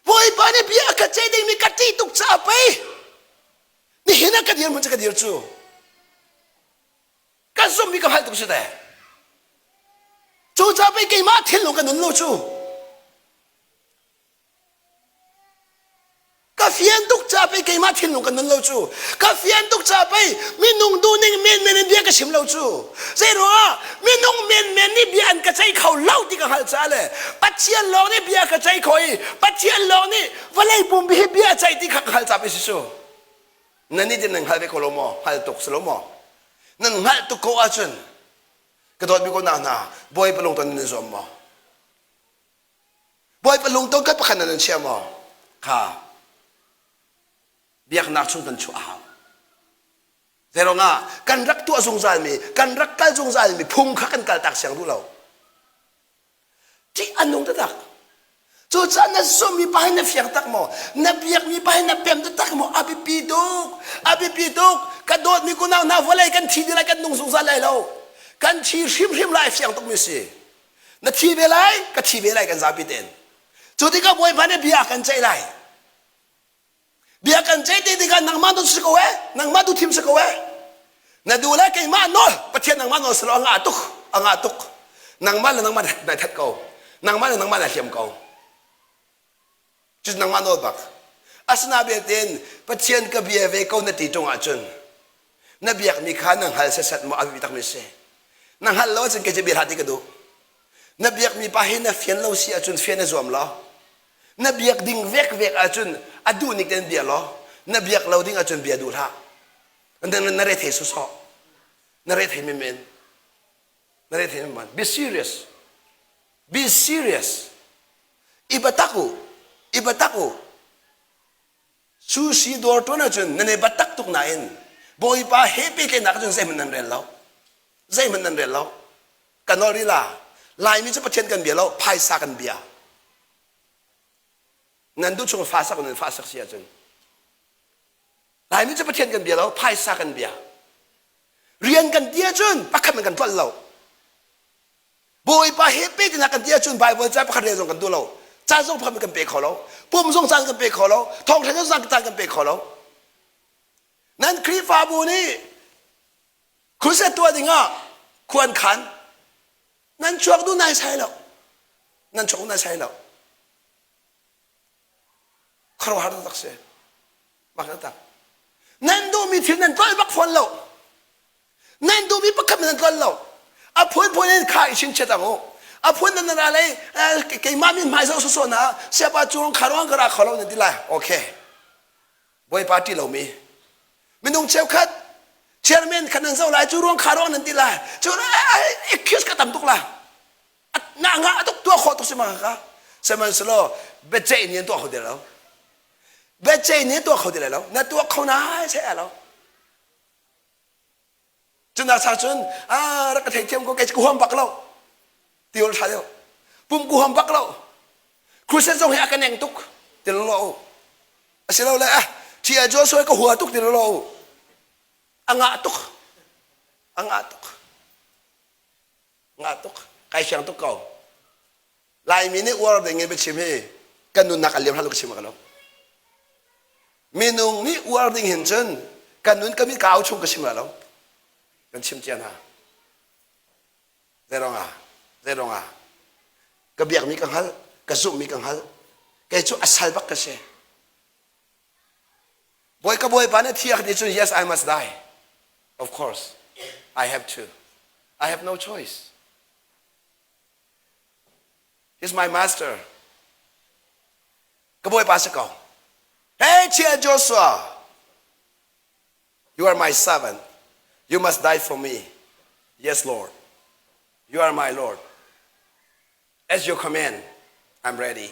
Bawipa nih bia a ka ceih dingmi ka ṭih tuk caah pei nihin ah ka dir hmun cu ka dir cu. Ka zumh i ka hngalh tuk si te. Cucaah pei keimah thinlung ka nun lo cu. Ka fian tuk ca pei keimah thinlung ka nun lo cu. Ka fian tuk ca pei minung duhning menmen in bia ka chim lo cu. Zei ruangah minung menmen nih bia an ka ceih kho lo ti ka hngalh caah le Pathian lawng nih bia ka ceih kho i Pathian lawng nih vawlei pumpi hi bia a ceih ti kha ka hngalh ca pei si cu. Nan nih nan hngal ve ko lo maw? Hngal tuk si lo maw? Nan hngalh tuk ko ahcun ka dawtmi ko hna Bawipa lungton nan i zuam maw? Bawipa lungton kan pakhat nan chia maw? Kha biaknak chung kan chuah a hau. Zeiruangah kan rak tuah zungzalmi, kan rak kal zungzalmi phung kha kan kaltak siang duh lo. Ṭih a nung taktak. Cucaah na zumhmi pa hi na fiang tak maw? Na biakmi pa hi na pem taktak maw? A biapi tuk. A biapi tuk. Ka dawtmi kunau hna vawlei kan thi dih lai kan nung zungzal lai lo. Kan thi hrimhrim lai fiang tukmi si. Na thi ve lai, ka thi ve lai kan zapi tein. Cu tikah Bawipa nih bia a kan ceih lai. Bia kan ceih te tikah nangmah tu si ko eh, nangmah tu thim si ko eh. Na duh le keimah nawl, Pathian nangmah nawl si lo a ngah tuk, a ngah tuk. Nangmah le nangmah nai that ko. Nangmah le nangmah nai hliam ko. Cu nangmah nawl bak. Asina belte Pathian ka bia ve ko na ti ṭung ahcun na biakmi kha na hngal setsat maw a biapi takmi si. Na hngalh lo ahcun kei cu bia hlah ti ka duh. Na biakmi pa hi na fian lo si ahcun fian na zuam lo. Na biak ding vekvek ahcun a duh ning tein bia law, na biak lo ding ahcun bia duh hlah. Na, na rethei sawsawh. Na rethei menmen. Na rethei menmen. Be serious. Be serious. I batak u. I batak u. Sushi dawr ṭuan ahcun nan i batak tuk nain Bawipa he pehtlaihnak ahcun zeihmanh nan rel lo. Zeihmanh nan rel lo. Kan nawl rih la. Laimi cu Pathian kan bia lo, phaisa kan bia. Nan duh chung fa sak nan fa sak si ahcun. Laimi cu Pathian kan bia lo, phaisa kan bia. Rian kan ti ahcun pakhat man kan tlolh lo. Bawipa he pe tina kan ti ahcun Bible ca pakhat rel zong kan duh lo. Caan zong pakhat kan pe kho lo. Pum zong caan kan pe kho lo. Thawngṭha zong caan kan pe kho lo. Nan Khrihfabu nih crusade tuah dingah khuan khan nan chuak duh nai sai lo. Nan chuak nai sai lo. Khuaruahhar taktak si. Bak taktak. Nan duhmi thil nan tlolh bak fawn lo. Nan duhmi pakhat nan tlolh lo. A phunphun in kha i chinchiat ang u. A phun nan ra lei keimah min hmai zoh sawsawh na siapa cu kha ruang ka ra kho lo nan ti lai. Okay. Bawipa ṭih lomi. Minung cheukhat chairman kha nan zoh lai cu ruang kha ruang nan ti lai. Cu excuse ka tam tuk la. Nga nga tuk tuah khawh tuk si ma ka. Sihmanhsehlaw biaceih ni an tuah kho ti lo. Biaceih ni an tuah kho ti lo. Na tuah kho nai sai lo. Cuna sa cun ah rak ka theithiam ko kei cu ka huam bak lo. Ti ol tha deuh. Pum ku huam bak lo. Crusade zong hi a ka neng tuk ti lo lo. Asilole ah Ṭia Joshua ka hua tuk ti lo lo. A ngah tuk. A ngah tuk. Ngah tuk. Kai siang tuk ko. Laimi nih uar ding in biachim hi kan nunnak a liam hlah lo ka chim ka lo. Minung nih uar ding hin cun kan nun kan mit kau chung ka chim lo. Kan chim cia hna. Zeiruang ah? Zeiruang ah? Ka biakmi ka hngalh, ka zumhmi ka hngalh. Kei cu a sal bak ka si. Bawi ka bawipa nih thi a ka ti cun yes I must die. Of course, I have to. I have no choice. He's my master. Ka bawipa si ko. Hey, Chia Joshua, you are my servant. You must die for me. Yes, Lord. You are my Lord. As your command, I'm ready.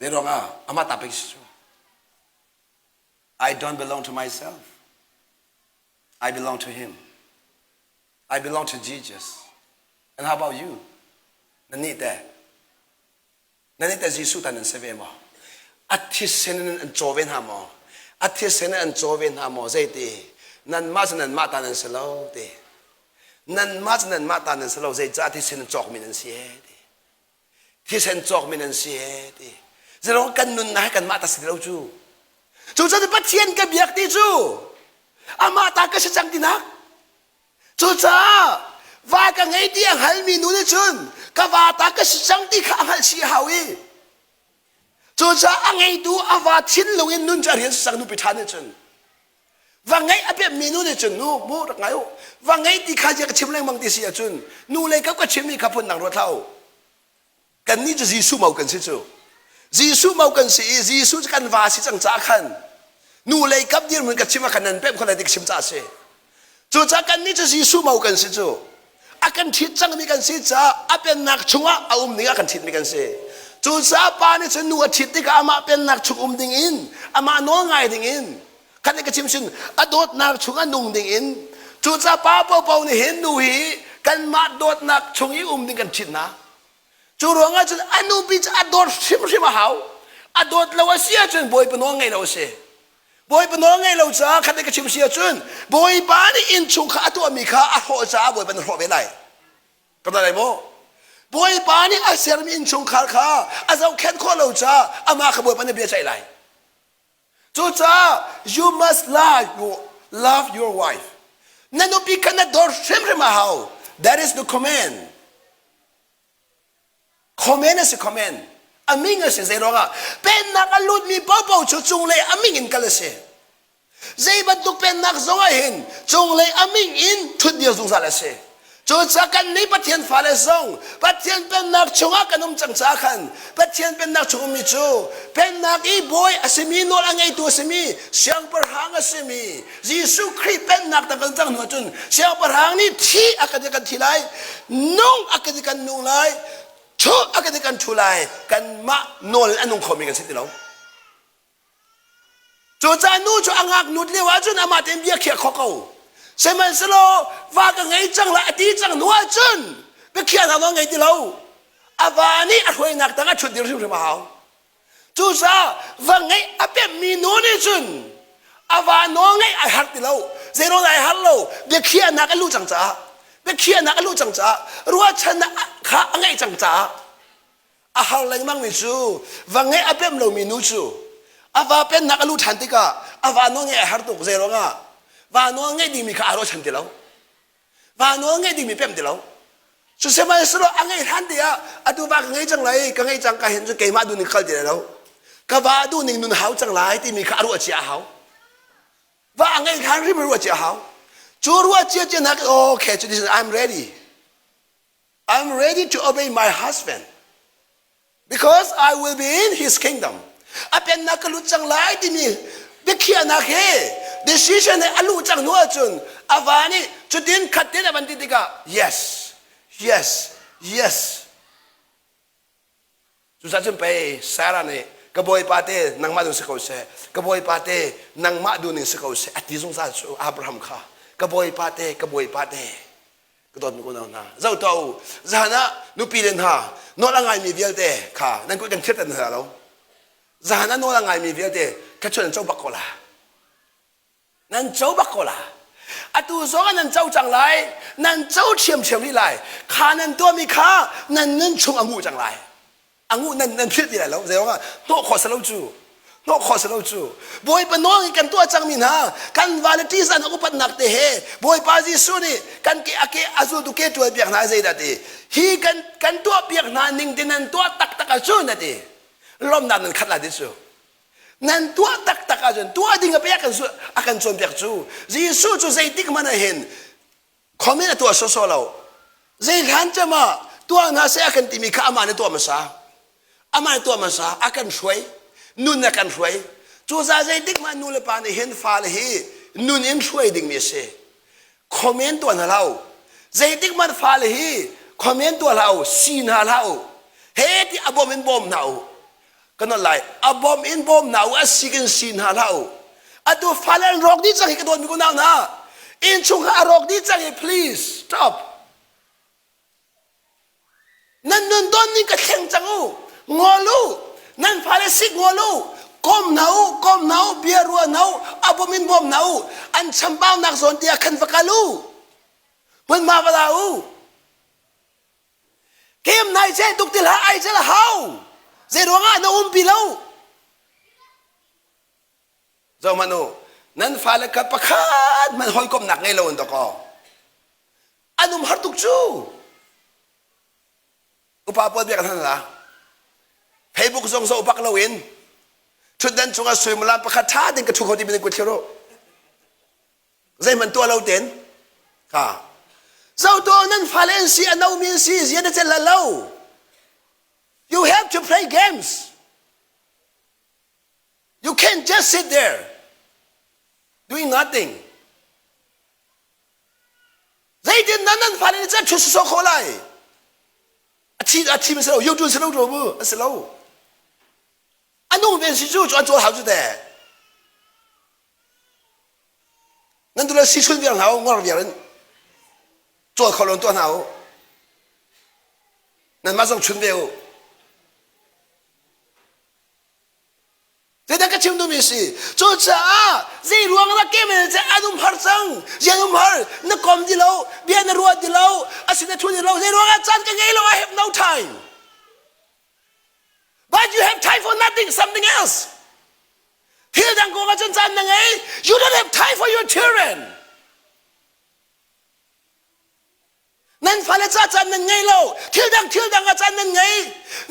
Zeiruangah amah ta pek si cu. I don't belong to myself. I belong to him. I belong to Jesus. And how about you? Na nih teh? Na nih teh Jesuh ta nan si ve maw? A thisen in an caw ve hna maw? A thisen in an caw ve hna maw? Zeiti? Nanmah cu nanmah ta nan si lo ti. Nanmah cu nanmah ta nan si lo. Zeicah thisen in cawkmi nan si ee ti. Thisen cawkmi nan si ee ti. Zeirong kan nunnak hi kanmah ta si ti lo cu. Cucaah Pathian ka biak ti cu amah ta ka si cang tinak. Cucaah va ka ngei ti a hngalmi nu nih cun ka va ta ka si cang ti kha a hngalh chih a hau i cucaah a ngeitu a va thinlung in nun cu a rian si cang nupi ṭha nih cun va ngeih a pemmi nu nih cun nu mu rak ngai u va ngeih ti kha ka chim lengmang ti si ahcun nu lei kap ka chimmi kha phun dang ruat hlah u kannih cu Jesuh mo kan si cu Jesuh mo kan si i Jesuh cu kan va si cang caah khan nu lei kap dirhmun ka chim ah khan nan pemh kho lai ti ka chim caah a si cucaah kannih cu Jesuh mo kan si cu a kan ṭhit cangmi kan si caah a pennak chungah a um ding ah kan ṭhitmi kan si cucaah pa nih cun nu a ṭhit tikah amah pennak chung um ding in amah nawl ngai ding in khat ka chim sin a dawtnak chungah nung ding in cucaah pa paohpaoh nih hin nu hi kanmah dawtnak chung i um ding kan ṭhit hna cu ruangah cun a nupi cu a dawt hrimhrim a hau a dawt lo a si ahcun bawipa nawl ngei lo a si bawipa nawl ngei lo caah khat ka chim si ahcun bawipa nih innchung kha a tuahmi kha a hrawh caah bawipa na hrawh ve lai ka lai maw bawipa nih a sermi innchungkhar kha a zohkhenh khawh lo caah amah kha bawipa nih bia ceih lai Cucaah you must love your, love your wife. Na nupi kha na dawt hrimhrim a hau. That is the command. Command a si command. A ming a si zei ruangah pennak a lutmi paohpaoh cu cunglei a ming in kal a si. Zei bantuk pennak zong ah hin cunglei a ming in thutdir zungzal a si. Cucaah kan nih Pathian fale zong Pathian pennak chungah kan um cang caah khan Pathian pennak chung ummi cu pennak i bawi a simi nawl a ngeitu a simi siangpahrang a simi Jesuh Khrih pennak tang kan cang hnu ahcun siangpahrang nih thi a kan kan thi lai nung a kan kan nung lai thu a kan kan thu lai kanmah nawl a nung khomi kan si ti lo. Cucaah nu cu a ngaknut lio ahcun amah tein bia khiah kho ko. Sihmanhsehlaw va ka ngei cang lai a ti cang hnu ahcun biakhiahnak nawl ngei ti lo. A va nih a hruainak tang ah ṭhut dir hrimhrim a hau. Cucaah va ngeih a pemmi nu nih cun a va nawl ngeih ai harh ti lo. Zeiruang ai harh lo? Biakhiahnak a luh cang caah. Biakhiahnak a luh cang caah ruahchannak kha a ngeih cang caah a har lengmangmi cu va ngeih a pem lomi nu cu a va pennak a luh ṭhan tikah a va nawl ngeih a har tuk zei ruangah va nawl ngeih dingmi kha aa ruahchan ti lo va nawl ngeih dingmi pem ti lo cu sihmanhsehlaw a ngeih hlan te ah atu va ka ngei cang lai ka ngei cang ka hin cu keimah duh ning kal ti lai lo ka va duh ning nun hau cang lai timi kha a ruah cia a hau va a ngeih hlan rim ruah cia a hau cu ruah cia cia nak okay cu this is I'm ready I'm ready to obey my husband because I will be in his kingdom. A pennak ka lut cang lai timi biakhiahnak he decision he a luh cang hnu ahcun a va nih cutin khat tin a van ti tikah yes yes yes Cucaah cun pei Sarah nih ka bawipa te nangmah duh si ko seh ka bawipa te nangmah duh ning si ko seh a ti zungzal cu Abraham kha ka bawipa te ka bawipa te ka dawtmi unau hna zoh tuah u zan ah nupi le hna nawl a ngaimi vialte kha nan kut kan thirter hna lo zan ah nawl a ngaimi vialte kha chun an co bak ko la nan co bak ko la atu zong ah nan co cang lai nan co ṭhiamṭhiam rih lai kha nan tuahmi kha nan nun chung a nguh cang lai a nguh nan nan philh ti lai lo zei ruangah hnawh khawh si lo cu hnawh khawh si lo cu bawipa nawl in kan tuah cangmi hna kan va le ṭihzah na upatnak te he bawipa Jesuh nih kan ke a ke a zultu ke ṭual piak hna zeidah ti hi kan kan tuah piak hna ning te nan tuah taktak ahcun a ti lawmnak nan khat lai ti cu nan tuah taktak ahcun tuah ding a pek a kan cawnpiak cu Jesuh cu zeitik hmanh ah hin comment a tuah sawsawh lo zei hlan cem ah tuah hna seh a kan timi kha amah nih tuah hmasa amah nih tuah hmasa a kan hruai nun a kan hruai cucaah zeitik hmanh nu le pa nih hin fale hi nun in hruai dingmi a si comment tuah hna hlah u zeitik hmanh fale hi comment tuah hlah u si hna hlah u he ti a bawm in bawm hna u Kan nawl lai. A bawm in bawm hna u, a sik in si hna hlah u. Atu fale an rawk dih cang hi ka dawtmi unau hna. Innchung kha a rawk dih cang hi please stop. Nan nun don ning ka thleng cang u. Ngol u. Nan fale sik ngol u. Kom hna u, kom hna u, bia rua hna u, a bawm in bawm hna u. An chambaunak zawn te ah khan va kal u. Hmunhma va la u. Kem nai ceh tuk ti hlah ai cel hau. Zei ruangah na umpi lo? Zohmanh u, nan fale kha pakhat hmanh hawikomhnak ngei lo in dawkaw. An um har tuk cu. Upa pawl biak hna la. Facebook zong zoh bak loin ṭhutdan cungah suimilam pakhat ṭha tein ka ṭhu kho ti min kut thlir u. Zeihmanh tuah lo ten kha zoh tuah nan fale an si a nomi an si zia na cel lo you have to play games you can't just sit there doing nothing zeitin nan nan fale nih cun ṭhu sawsawh khawh lai a thi a thi si lo youtube si lo bu a si lo a nung ven si cu cu an cawl hau cu te Nan tu le si chun viar hna u, ngor viar in cawl kho lo tuah hna u. Nanmah zong chun ve u. Zeidah ka chim duhmi si? Cucaah zei ruang dah kemen cu an um har cang. Zian um har, na kom ti lo, bia na ruah ti lo, a sin na thu ti lo, zei ruangah caan ka ngei lo, I have no time. But you have time for nothing, something else. Thil dang kong ahcun caan na ngei. You don't have time for your children. Nan fale ca caan nan ngei lo. Thil dang thil dang ah caan nan ngei.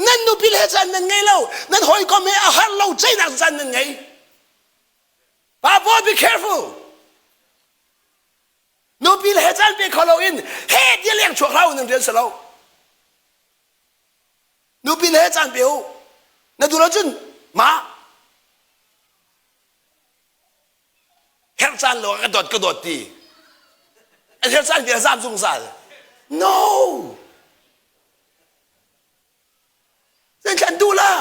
Nan nupi he caan nan ngei lo. Nan hawikom he a har lo ceihnak caan nan ngei. Pa boy, be careful. Nupi le he caan pe kho loin he ti leng chuak hlah u nan rian si lo. Nupi le he caan pe u. Na duh lo cun ma herh caan lo ka dawt ka dawt ti. An herh caan bia zam zungzal. No. Zeithlan duh la.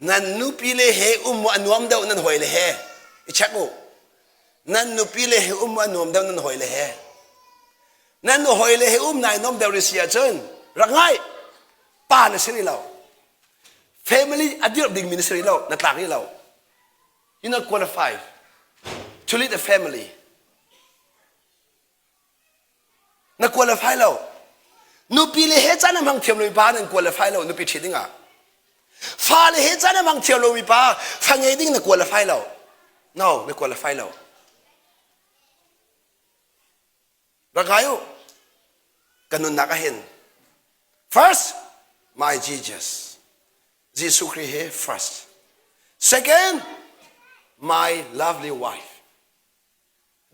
Nan nupi le he um a nuam deuh nan hawi le he i check u. Nan nupi le he um a nuam deuh nan hawi le he. Nan hawi le he um nai nom deuh ri si ahcun rak ngai pa na si rih lo. Family a dirh dingmi na si rih lo, na tlak rih lo. You not qualified to lead a family. Na qualify lo. Nupi le he caan a hmang thiam lomi pa nan qualify lo nupi ṭhi dingah. Fa le he caan a hmang thiam lomi pa fa ngei ding na qualify lo. No, na qualify lo. Rak ngai u. Ka nunnak ah hin first my Jesus. Jesuh Khrih he first. Second, my lovely wife.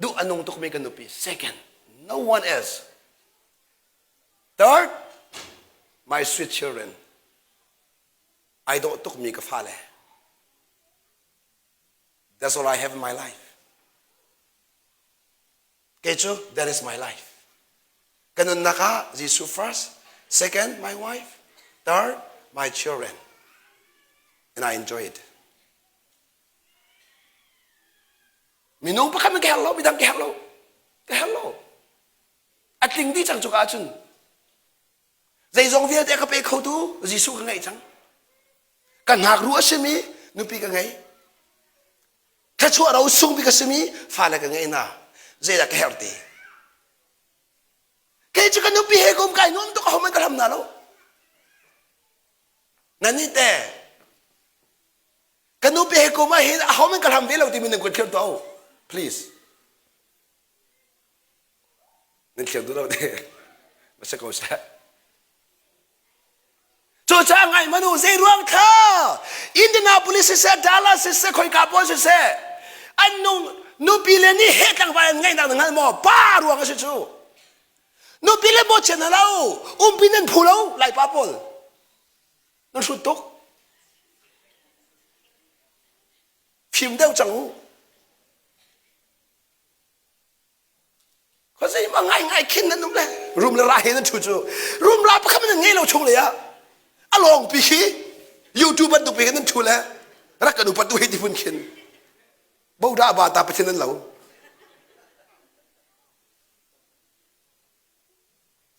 Duh a nung tukmi ka nupi. Second, no one else. Third, my sweet children. Ai dawh tukmi ka fale. That's all I have in my life. Kei cu, that is my life. Ka nunnak ah Jesuh first, second, my wife, third, my children. And I enjoy it. Minung pakhat man ka herh lo, midang ka herh lo. Ka herh lo. A tling dih cang cuka ahcun. Zeizong vialte a ka pe khotu Jesuh ka ngeih cang. Ka ngakru a simi nupi ka ngei. Thluachuah ro sung bik a simi fale ka ngei hna. Zeidah ka herh ti? Kei cu ka nupi he kum kai nuam tuk ahohmanh ka hlam hna lo. Nan nih teh Ka nupi he kum ah hin ahohmanh ka hlam ve lo timi nan kut thlir tuah u. Please. Nan thlir duh lo te. Ma si ko seh. Cucaah ngai manu zei ruang kha Indianapolis siseh Dallas siseh khoika pawl siseh an nung nupi le nih he tlangval an ngeihnak na hngal maw pa ruang a si cu nupi le bawchian hna lo umpi nan phu lo laipa pawl Nan hrut tuk. Fim deuh cang u. Khuazei ma ngai ngai khin nan um le rum le ra he nan thu cu rum ra pakhat nan ngei lo chung le ah a lawng pi khi YouTube bantuk pi nan thu le rak kan upat tu hi ti phun khin boda ba ta pathin nan lo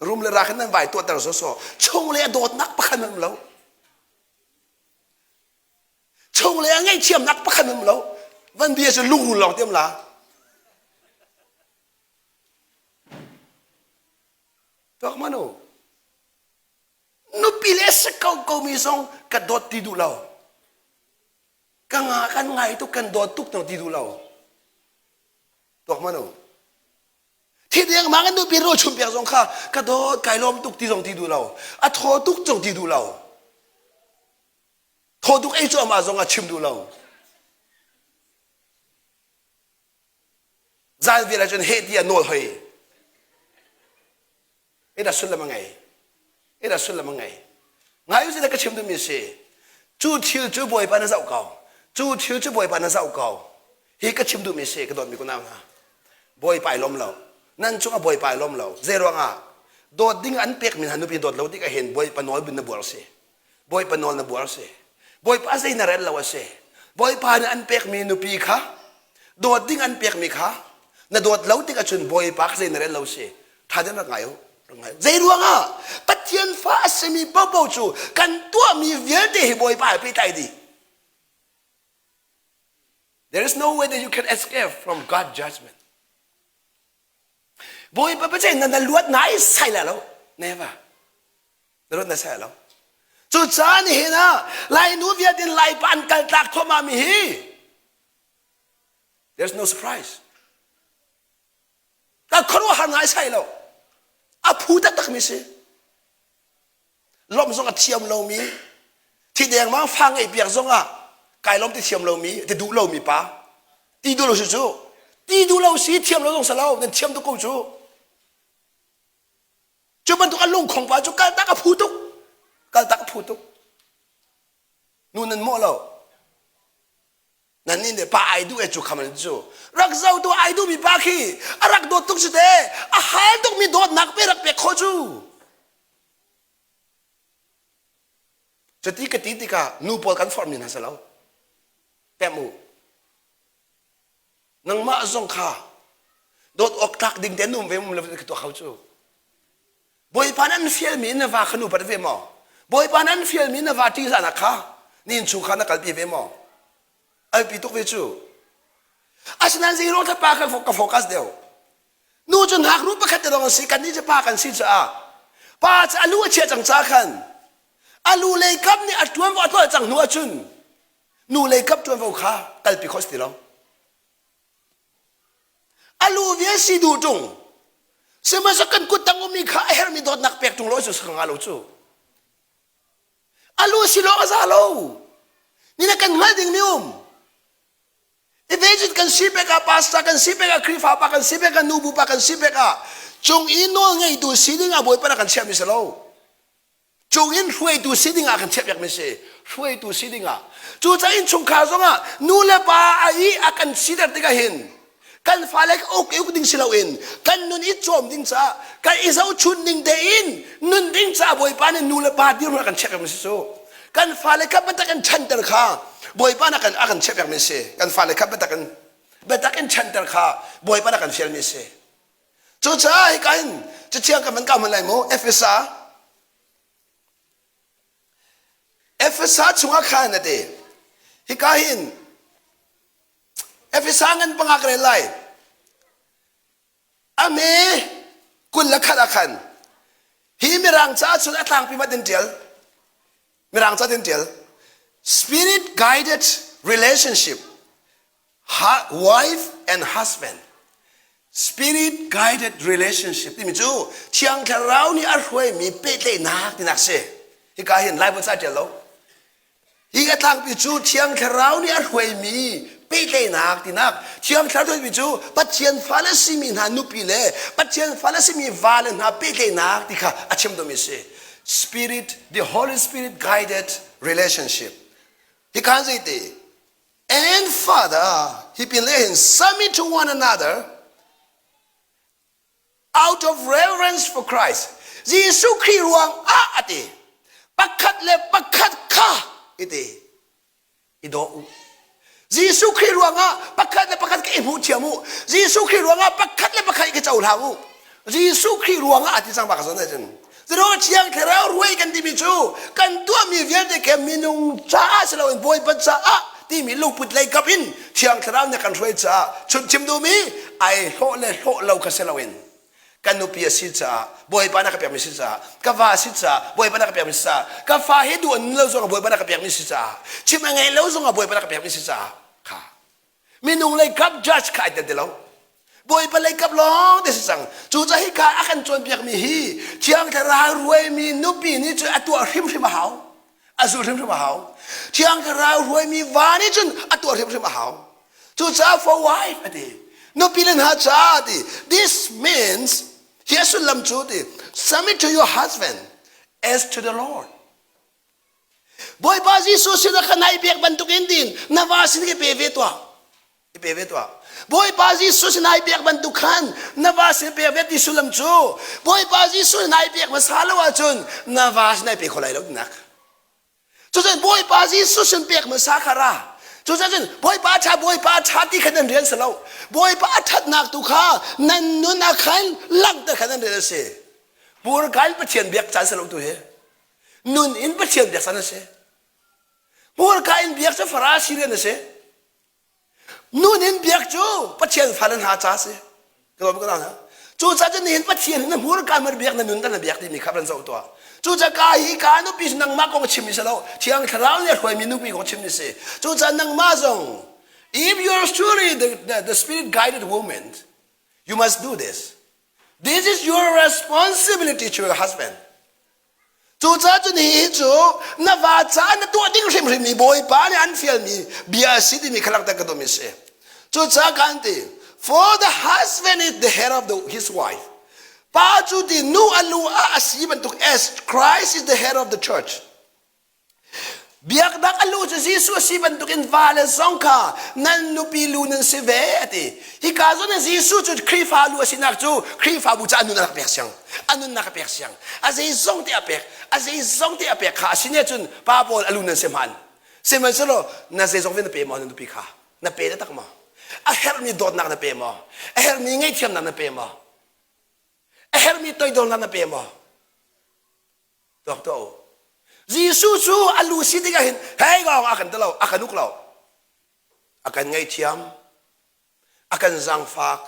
Rum le rak in nan vai tuahter sawsawh. Chung le a dawtnak pakhat um lo. Chung le a ngaihthiamnak pakhat um lo. Van bia cu lungrul lawng tiam la. Tuak manu. Nupi le si ko ko mi zong ka dawt ti duh lo. Ka nga kan ngai tuk kan dawt tuk ti duh lo. Tuak manu. Thi dengmang in nupi rawl chum piak zong kha ka dawt kai lawm tuk ti zong ti duh lo. A thaw tuk zong ti duh lo. Thaw tuk ei cuahmah zong ah chim duh lo. Zan vial ahcun heh ti ah nawl hoi. Eda sullam a ngei. Eda sullam a ngei. Ngai u ka chim duhmi si. Cu thil cu Bawipa na zoh ko. Cu thil cu Bawipa na zoh ko. Hi ka chim duhmi si ka dawtmi kunau hna. Bawipa ai lawm lo. Nan cungah Bawipa ai lawm lo. Zei ruangah dawt ding an pekmi hna nupi dawt lo tik ahhin Bawipa nawl bin na buar si. Bawipa nawl na buar si. Bawipa zei na rel lo a si. Bawipa nih an pekmi nupi kha dawt ding an pekmi kha na dawt lo tik ahcun Bawipa kha zei na rel lo si. Tha deuh rak ngai u. Rak ngai u. Zei ruangah Pathian fa a simi paohpaoh cu kan tuahmi vialte hi Bawipa he pehtlai dih. There is no way that you can escape from God's judgment. Bawipa Pathian na na luat nai sai la lo. Never. Na luat na sai lo. Cucaah nihin ah Lainu vialte Laipa an kal tlak thluahmah mi hi there's no surprise. Ka khuaruahhar ngai sai lo. A phu taktak mi si. Lawmh zong a thiam lomi thi dengmang fa ngeih piak zong ah. Kai lawm ti thiam lomi, ti duh lomi pa. Ti duh lo si cu. Ti duh lo si thiam lo zong si lo, nan thiam tuk ko cu. Cu bantuk a lungkhong pa cu kaltak a phu tuk. Kaltak a phu tuk. Nu nan mawh lo. Nan nih nih pa ai duh e cu kham an cu. Rak zo tu ai duhmi pa khi a rak dawt tuk si te. A hal tukmi dawtnak pe rak pek khawh cu. Cuti ka ti tikah nu pawl kan forhmi hna si lo. Pem u. Nangmah zong kha dawt awk tlak ding te num ve um lo ka tuah kho cu. Bawipa nan fialmi na va kha nu pat ve maw? Bawipa nan fialmi na va ṭihzahnak kha ni innchungkhar na kalpi ve maw? Alpi tuk ve cu. Asinain zeiruang thla pa kha ka focus deuh. Nu cu ngaknu pakhat te lawng an si, kannih cu pa kan si caah pa cu a lu a chia cang ca khan a lu lei kap nih a ṭuanvo a tuah cang hnu ahcun nu lei kap ṭuanvo kha kalpi khawh si ti lo. A lu vial si duh ṭung sihmanhsehlaw kan kut tang ummi kha a herhmi dawtnak pek ṭung lo cu ka ngah lo cu. A lu si lawng a za lo. Ni na kan hngalh dingmi um. Evangelist kan si pek ah, pastor kan si pek ah, Khrihfa pa kan si pek ah, nubu pa kan si pek ah, cung i nawl ngeitu si ding ah Bawipa na kan chiahmi si lo. Cung in hruaitu si ding ah kan chiahpiakmi si. Hruaitu si ding ah. Cucaah innchungkhar zong ah nu le pa a i a kan siter tikah hin kan fale uk i uk ding si loin kan nun i cawm ding caah kan i zohchun ding tein nun ding caah Bawipa nih nu le pa dirhmun a kan chiahpiakmi si cu. Kan fale kha biatak in ṭhanter kha Bawipa nih a kan chiahpiakmi si. Kan fale kha biatak in biatak in ṭhanter kha Bawipa nih a kan fialmi si. Cucaah hika hin cathiang kan van ka hman lai mu Efesa Efesa chungah khan a ti. Hika hin Efesa ngan panga ka rel lai. A hme 21 ah khan hi mirang caah cun a tlangpi mat in ṭial. Mirang ca tin ṭial. Spirit guided relationship wife and husband spirit guided relationship timi cu thiang thlarau nih a hruaimi pehtlaihnak tinak si hika hin Bible ca ṭial lo Hi a tlangpi cu Thiang Thlarau nih a hruaimi pehtlaihnak tinak Thiang Thlarau timi cu Pathian fale simi hna nupi le Pathian fale simi vale hna pehtlaihnak ti kha a chim duhmi a si. Spirit, the Holy Spirit guided relationship. Hi khan zeiti? And Father, hi pin le hin submit to one another out of reverence for Christ. Jesuh Khrih ruang ah a ti. Pakhat le pakhat kha i ti. I daw u. Jesuh Khrih ruangah pakhat le pakhat ka i hmuh thiam u. Jesuh Khrih ruangah pakhat le pakhat i ka cohlang u. Jesuh Khrih ruangah a ti cang bak zon ahcun. Cuno Thiang Thlarau ruai kan timi cu kan tuahmi vialte khi minung caah si loin Bawipa caah timi lungput lei kap in Thiang Thlarau nih kan hruai caah chun chim duhmi ai hlawh le hlawh lo kha si loin kan nupi a si caah Bawipa na ka pekmi si caah ka va a si caah Bawipa na ka pekmi si caah ka fa hi duh an lo zongah Bawipa na ka pekmi si caah chim a ngei lo zongah Bawipa na ka pekmi si caah kha Minung lei kap judge kha ai tel ti lo. Bawipa lei kap lawng te si cang. Cu ca hi kha a kan cawnpiakmi hi Thiang Thlarau ruaimi nupi nih cun a tuah hrimhrim a hau. A zul hrimhrim a hau. Thiang Thlarau ruaimi va nih cun a tuah hrimhrim a hau. Cucaah for wife a ti. Nupi le hna caah a ti. This means hi a sullam cu ti submit to your husband as to the Lord. Bawipa Jesuh sinah kha nai pek bantukin din na va sin i pe ve tuah. I pe ve tuah. Bawipa Jesuh sin ai pek bantuk khan na va sin pek ve ti sullam cu Bawipa Jesuh nai pek hmasa lo ahcun na va sin ai pe kho lai lo tinak. Cucun Bawipa Jesuh sin pek hmasa kha ra. Cucun Bawipa ṭha Bawipa ṭha ti kha nan rian si lo. Bawipa a ṭhatnak tu kha nan nun ah khan langhter kha nan rian a si. Purkan Pathian biak caan si lo tu hi. Nun in Pathian biak san a si. Hmurka in biak cu Farasi rian a si. Nun in biak cu Pathian fale hna ca a si. Ka ka hna. Cucaah cun nihin Pathian na hmurka mar biak na nun kan na biak timi kha van zoh tuah. Cucaah ka hi ka nupi cu nangmah kong chim mi si lo. Thiang Thlarau nih a hruaimi nupi kong chim mi si. Cucaah nangmah zong if you are truly the, the, the spirit guided woman, you must do this. This is your responsibility to your husband. Cucaah cun hihi cu na va caah na tuah ding hrimhrimmi Bawipa nih an fialmi bia a si timi kha langhter ka duhmi a si. Cucaah kan ti, for the husband is the head of the, his wife. Pa cu ti nu a lu ah a si bantuk as Christ is the head of the church. Biaknak a lu cu Jesuh a si bantukin vale zong kha nan nupi lu nan si ve a ti. Hika zawn ah Jesuh cu Khrihfa lu a sinak cu Khrihfabu ca a nun a rak pek siang. A nunnak a pek siang. A zeizong te a pek. A zeizong te a pek kha a si ne cun pa pawl a lu nan si hman. Sihmanhsehlaw na zeizong ve na pe maw na nupi kha? Na pe taktak maw? A herhmi dawtnak na pe maw? A herhmi ngaihthiamnak na pe maw? A herhmi toidornak na pe maw? Tuak tuah u. Jesuh cu a lu si tikah hin hei gawng a kan ti lo, a kan uk lo. A kan ngaihthiam, a kan zaangfak,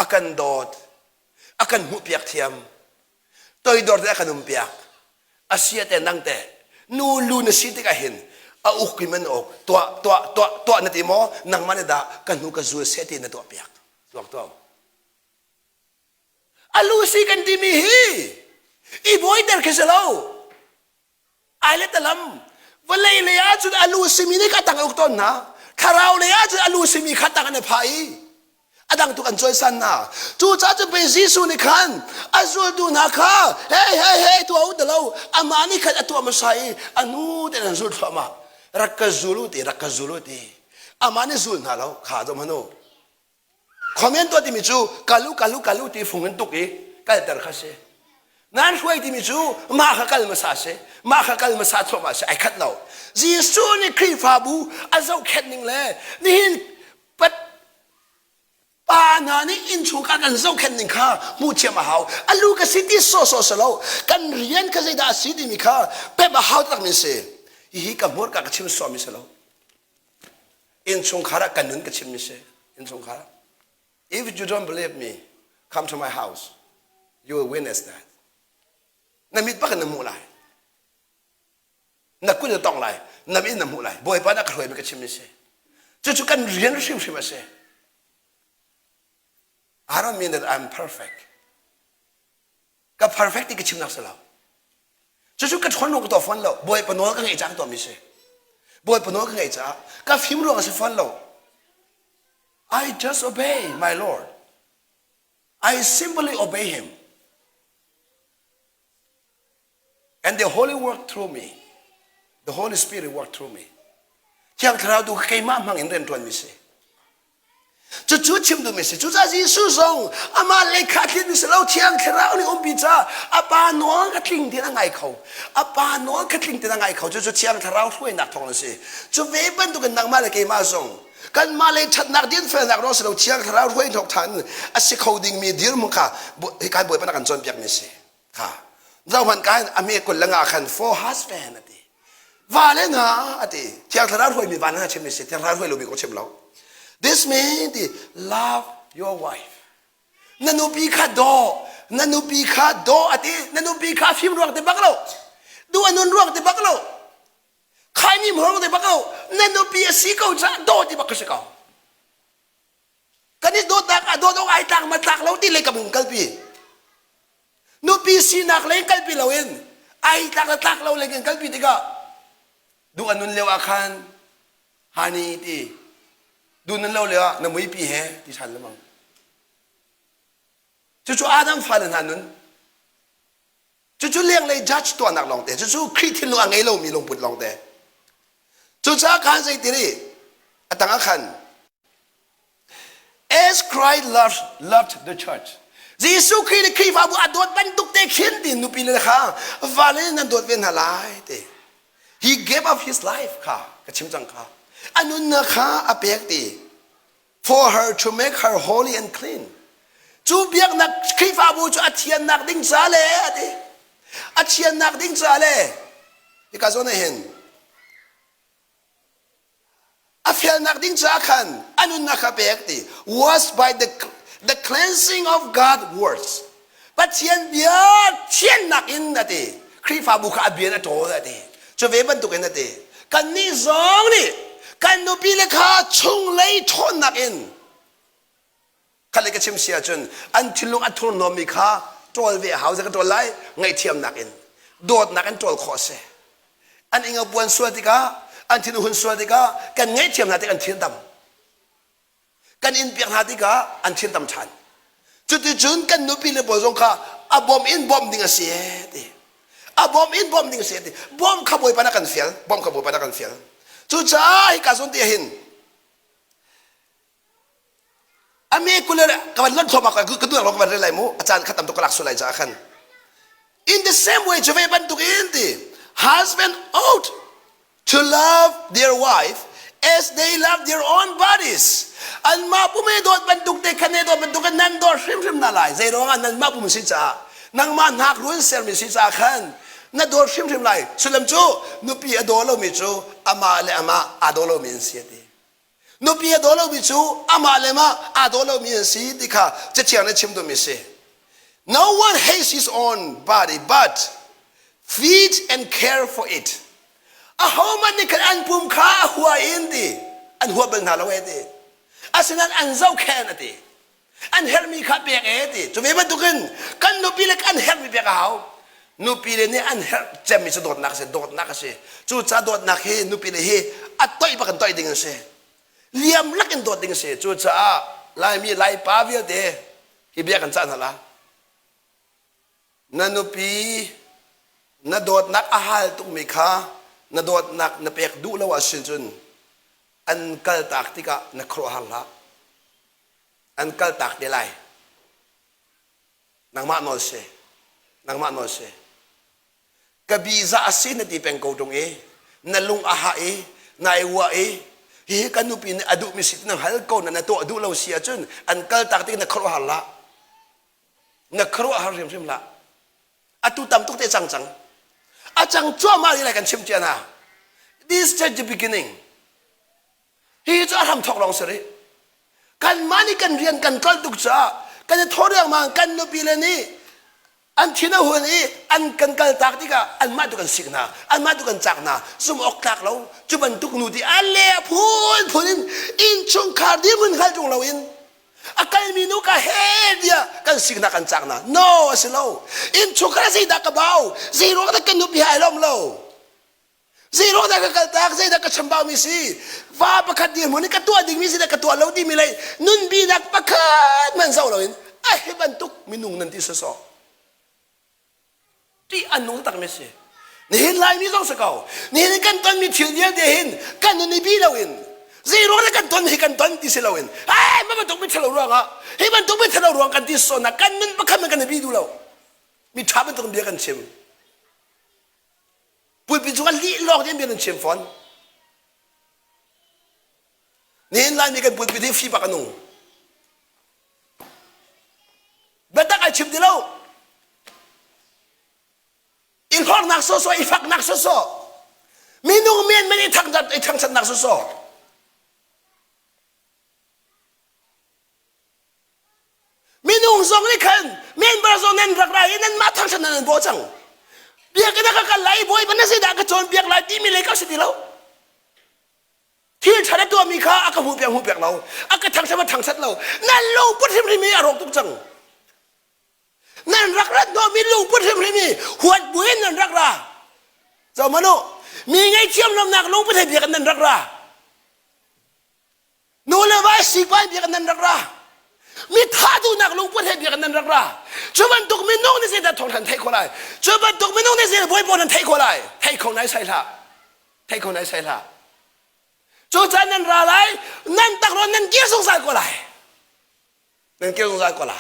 a kan dawt, a kan hmuhpiak thiam, toidor te a kan umpiak. A sia te nang te nu lu na si tikah hin a uk in man uk tuah tuah tuah tuah na ti maw nangmah nih dah ka hnu ka zul seh ti na tuah piak tuak tuah A lu si kan timi hi i buaiter khi si lo. Ai le talam vawlei lei ahcun a lu simi nih ka tang uk tawn hna. Thlarau lei ahcun a lu simi kha tang an i phah i a dang tuk an cawisan hna. Cucaah cun pei Jesuh nih khan a zultu hna kha hei hei hei tuah u ti lo amah nih khan a tuah hmasa i a hnu tein an zul thluahmah. Rak ka zul u ti rak ka zul u ti. Amah nih zul hna lo kha zoh hmanh u. Comment tuah timi cu kalu kalu kalu ti fung in tuk i kalter kha si. Nan hruai timi cu mah kha kal hmasa si, mah kha kal hmasa thluahmah si, ai khat lo. Jesuh nih Khrihfabu a zohkhenh ning le nihin pat pa hna nih innchungkhar kan zohkhenh ning kha hmuh thiam a hau. A lu ka si ti sawsawh si lo. Kan rian kha zeidah a si timi kha pemh a hau takmi si. Hihi ka hmurka ka chim suahmi si lo. Innchungkhar ah kan nun ka chimmi si. Innchungkhar ah. If you don't believe me, come to my house. You will witness that. Na mit bak in na hmuh lai. Na kun na tong lai. Na mit in na hmuh lai. Bawipa nih a ka hruaimi ka chimmi si. Cucu kan rian hrimhrim a si. I don't mean that I'm perfect. Ka perfect ti ka chimnak si lo. Cucu ka ṭhawn ruang ka tuah fawn lo. Bawipa nawl ka ngeih caah ka tuahmi si. Bawipa nawl ka ngeih caah ka fim ruang a si fawn lo. I just obey my Lord. I simply obey him. And the Holy work through me. The Holy Spirit work through me. Thiang Thlarau tu keimah hmang in rian ṭuanmi si. Cucu chim duhmi si. Cucaah Jesuh zong amah lei kha a tlinmi si lo Thiang Thlarau nih umpi caah a Pa nawl kha tling tein a ngai kho. A Pa nawl kha tling tein a ngai kho. Cucu Thiang Thlarau hruainak thawng a si. Cu ve bantukin nangmah le keimah zong kanmah lei ṭhatnak dinfelnak ruang si lo Thiang Thlarau hruainak ṭhan a si kho dingmi dirhmun kha hi Bawipa nih a kan cawnpiakmi a si. Kha zohhmanh ka hin a hme kul le nga khan for husband a ti. Vale hna a ti. Thiang Thlarau hruaimi van hna chim si. Thiang Thlarau hruai lomi ko chim lo. This means ti love your wife. Na nupi kha daw. Na nupi kha daw a ti. Na nupi kha fim ruang ti bak lo. Duh a nun ruang ti bak lo. Khaini ruang ti bak lo. Na nupi a si ko caah daw ti bak ka si ko. Kan i dawtnak ah dawt awk ai tlak ma tlak lo ti lei kam kalpi. Nupi sinak lei kalpi loin ai tlak le tlak lo lei kan kalpi tikah duh a nun lio ah khan hani ti duh nun lo lio ah na muipi he ti ṭhan lengmang. Cucu Adam fale hna nun Cucu lenglei judge tuahnak lawngte, cucu Khrih thinlung a ngei lomi lungput lawngte. Cucaah khan zeitiri a tang ah khan as Christ loved, loved the church. Jesuh Khrih nih Khrihfabu a dawt bantuk te khin ti nupi le kha vale nan dawt ve hna lai ti. He gave up his life kha ka chim cang kha. A nunnak kha a pek ti. for her to make her holy and clean. Cu biaknak Khrihfabu cu a thiannak ding ca le a ti. A thiannak ding ca le hika zawn ah hin a felnak ding ca khan a nunnak kha pek ti was by the the cleansing of God words Pathian bia thiannak in a ti. Khrihfabu kha a bia in a ṭawl a ti. Cu ve bantukin a ti. Kannih zong nih kan nupile kha chunglei ṭhawnnak in khat le ka chim si ahcun an thinlung a thurhnawmmi kha ṭawl ve a hau. Zei ka ṭawl lai? Ngaihthiamnak in. Dawtnak in ṭawl khawh a si. An ing a buan sual tikah, an thin a hun sual tikah, kan ngaihthiam hna tik an thin a dam. Kan in piak hna tikah an thin tam ṭhan. Cuticun kan nupi le pawl zong kha a bawm in bawmh ding a si ee ti. A bawm in bawmh ding a si ti. Bawm kha Bawipa na kan fial. Bawm kha Bawipa na kan fial. Cucaah hika zawn te hin a me kule ka van lon thluahmah ka ka duak ka van rel lai mu a caan kha tam tuk ka lak sual lai caah khan in the same way cu ve bantuk in ti husband ought to love their wife as they love their own bodies. Anmah pum i dawt bantuk te khan dawt bantuk in nan dawt hrimhrim hna lai. Zei ruangah nanmah pum si caah nangmah hnak ruan sermi si caah khan na dawt hrimhrim lai. Sullam cu nupi a daw lomi cu amah le amah aa daw lomi an si a ti. Nupi a daw lomi cu amah le amah aa daw lomi an si ti kha Cathiang nih chim duhmi a si. No one hates his own body but feed and care for it. Ahohmanh nih khan an pum kha a hua in ti an hua bal hna lo e ti. Asinain an zohkhenh a ti. An herhmi kha pek e ti. Cu ve bantukin kan nupi le kan herhmi pek a hau. Nupi le nih an herh cemmi cu dawtnak a si. Dawtnak a si. Cucaah dawtnak hi nupi le hi a toih bak in toih ding an si. Liam lak in dawt ding a si. Cucaah Laimi Laipa vialte hi bia kan cah hna la. Na nupi na dawtnak a hal tukmi kha na dawtnak na pek duh lo ahcun cun an kaltak tikah na khuaruahhar hlah. An kaltak te lai. Nangmah nawl si. Nangmah nawl si. Ka biza a si na ti peng ko ṭung i na lung a hah i nai uah i hihi ka nupi nih a duhmi si ti na hngal ko na na tuah duh lo si ahcun an kaltak tik na khuaruahhar hlah. Na khuaruahhar hrimhrim hlah. Atu tam tuk te cang cang. A cang cuahmah rih lai kan chim cia hna. This is just the beginning. Hi cu a hram thawk lawng si rih. Kanmah nih kan rian kan tlolh tuk caah kan i thawh riangmang kan nupi le nih an thin a hun i an kan kaltak tikah anmah tu kan sik hna anmah tu kan cak hna zum awk tlak lo cu bantuk nu ti a le a phunphun in innchungkhar dirhmun hngal ṭung loin a kalmi nu ka he tiah kan sik hna kan cak hna no a si lo innchungkhar zeidah ka bau zei ruang dah kan nupi hai lawm lo Zeiruang dah ka kaltak, zeidah ka chambaumi si, va pakhat dirhmun in ka tuah dingmi si ka tuah lo timi lei nunbinak pakhat man zoh loin a hi bantuk minung nan ti sawsawh. Ti an nung takmi si. Nihin Laimi zong si ko. Nihin kan tonmi thil vialte hin kan nun i bi loin zeiruang dah kan ton hi kan ton ti si loin ai ma bantuk mi ṭhalo ruangah hi bantuk mi ṭhalo ruang kan ti sawnnak kan nun pakhat man kan i bi duh lo. Mi ṭha bantuk bia kan chim. Pulpit cungah lih lawng in bia nan chim fawn. Nihin Laimi kan pulpit hi fi bak a nung. Biatak ai chim ti lo. I hlornak sawsawh, i faknak sawsawh. Minung men men i thangṭhat i thangṭhatnak sawsawh. Minung zong nih khan member zong nan rak ra i nanmah thangṭhat nan an bawh cang. Biakinn ah ka kal lai i Bawipa na zeidah ka cawnpiak lai timi lei ka si ti lo. Thil ṭha na tuahmi kha a ka hmuhpiak hmuhpiak lo, a ka thangṭhat ma thangṭhat lo. Nan lungput hrimhrim hi a rawk tuk cang. Nan rak rat hnawhmi lungput hrimhrim hi huat buin nan rak ra. Zo hmanh u, mi ngaihthiam lonak lungput he biakinn nan rak ra. Nu le va sipai biakinn nan rak ra. Mi tha duhnak lungput he biakinn nan rak ra. Cu bantuk minung nih zeidah thawng nan theih khawh lai? Cu bantuk minung nih zeidah bawipa nan theih khawh lai? Theih kho nai sai hlah. Theih kho nai sai hlah. Cu caan nan ra lai, nan takrawn nan kir zungzal ko lai. Nan kir zungzal ko la.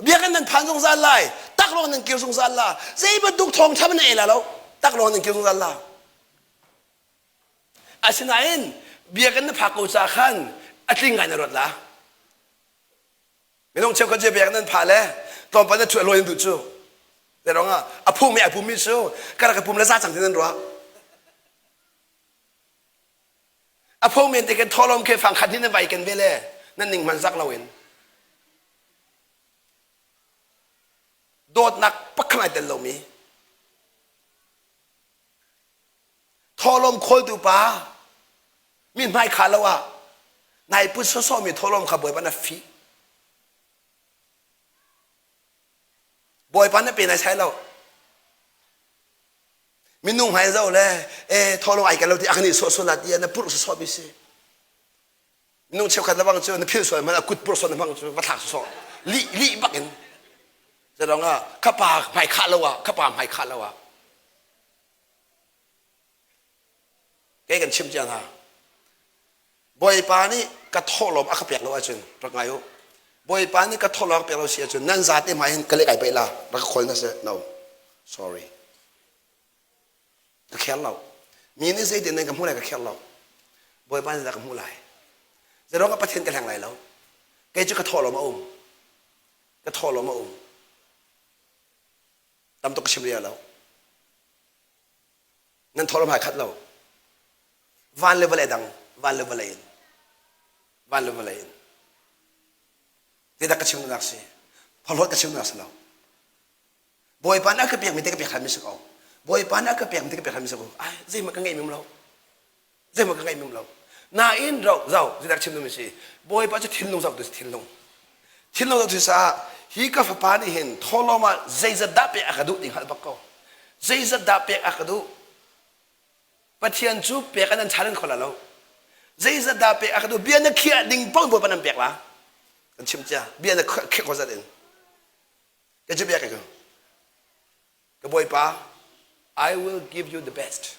Biakinn nan phan zungzal lai, taklawng nan kir zungzal la. Zei bantuk thawngṭha nan ei la lo, taklawng nan kir zungzal la. Asinain biakinn na phak ko ca khan a tling ngai na ruat la. Minung cheukhat cu biakinn nan phah le tlawmpal na ṭhuah lawi an duh cu. Zei ruangah a phungmi ai pummi cu ka rak i pum le za cang ti nan ruah. A phung men te khin thawhlawm khi fang khat hin nan vai ken ve le nan ning hman zak loin. Dawtnak pakhat ai tel lomi Thawhlawm khawltu pa mi hmai kha lo ah nai put sawsawhmi thawhlawm kha Bawipa na fih. Bawipa na pe nai sai lo. Minung hmai zo le e tholong ai kan lo ti a kan i sawh sual la ti na purh sawh mi si. Minung cheukhat lebang cu na philh sual hmanh a kut purh sual na hmang cu va thlak sawh. Lih lih bak in. Zalong ah khapa hmai khah lo ah khapa hmai khah lo ah Kei kan chim cia hna. Bawipa nih ka thawhlawm a ka pek lo ahcun rak ngai u. Bawipa nih ka thawhlawm a ka pek lo si ahcun nan zate hmai hin ka leh kai paih la rak ka khawl na seh. No. Sorry. Ka kher lo. Mi nih zeitin nan ka hmuh lai ka kher lo. Bawipa nih dah ka hmuh lai. Zeiruang ah Pathian ka hleng lai lo. Kei cu ka thawhlawm a um. Ka thawhlawm a um. Tam tuk ka chim ria lo. Nan thawhlawm hai khat lo. Van le vawlei dang, van le vawlei in. Van le vawlei in. Zeidah ka chim duhnak si? Phorhlawt ka chim duhnak si lo. Bawipa nih a ka pekmi te ka pek ṭhanmi si ko. Bawipa nih a ka pekmi te ka pek ṭhanmi si ko. Ai, zeihmanh ka ngeih mim lo. Zeihmanh ka ngeih mim lo. Nain ro zau zeidah chim duhmi si? Bawipa cu thinlung zoh tu si thinlung. Thinlung zoh tu caah hi ka fapa nih hin thawhlawm ah zeizat dah pek a ka duh ti hngalh bak ko. Zeizat dah pek a ka duh? Pathian cu pek an an challenge kho la lo. Zeizat dah pek a ka duh? Bia na khiah ding paoh Bawipa nan pek la. Kan chim cia. Bia na khiah kho zat in. Ka cu bia ka Ka Bawipa, I will give you the best.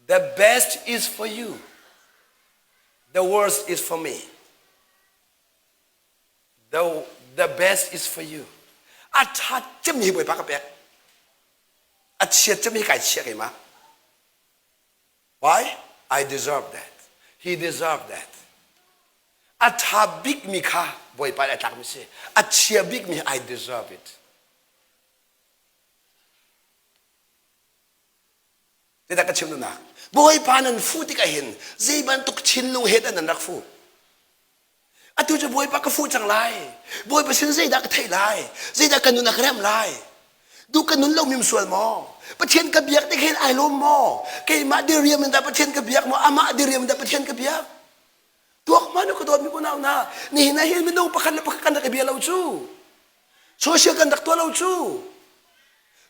The best is for you. The worst is for me. The, the best is for you. A ṭha cemmi hi Bawipa ka pek. A chia cemmi hi kai chia keimah. Why? I deserve that. He deserved that. A ṭha bikmi kha Bawipa nih a tlakmi si. A chia bikmi I deserve it. Zeidah ka chim duhnak? Bawipa nan fuh tikah hin zei bantuk thinlung he dah nan rak fuh? Atu cu Bawipa ka fuh cang lai. Bawipa sin zeidah ka theih lai? Zeidah ka nun a ka remh lai? Duh ka nun lo mim sual maw? Pathian ka biak tik hin ai lawm maw? Keimah diriam in dah Pathian ka biak maw? Amah diriam in dah Pathian ka biak? Tuak hmanh ka dawtmi unau hna, nihin ah hin minung pakhat le pakhat kan rak i bia lo cu. Social kan rak tuah lo cu.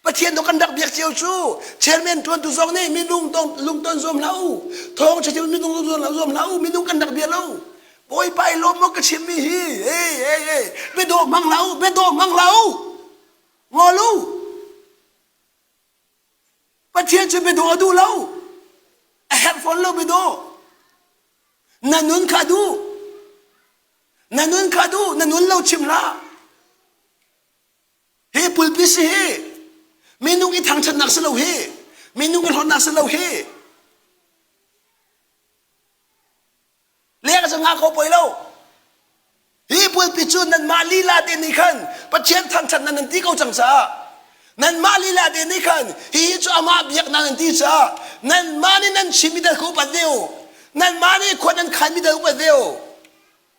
Pathian dawh kan rak biak cio cu chairman ṭuantu zong nih minung lungton zuam hlah u thawng chim minung lungton zuam hlah u minung kan rak bia lo bawipa i lawm maw ka chimmi hi hey hey hey biadawh hmang hlah u biadawh hmang hlah u ngol u Pathian cu biadawh a duh lo a herh fawn lo biadawh na nun kha duh na nun kha duh na nun lo chim hlah Hi pulpi si hi minung i thangṭhatnak si lo hi minung i hlawtnak si lo hi leng cu nga ko poi lo hi pulpi cu nanmah lila te nih khan Pathian thangṭhatnak nan ti ko cang caah nanmah lila te nih khan hihi cu amah biaknak nan ti caah nanmah nih nan chimmi dal kha upat ve u nanmah nih khua nan khanmi dal upat ve u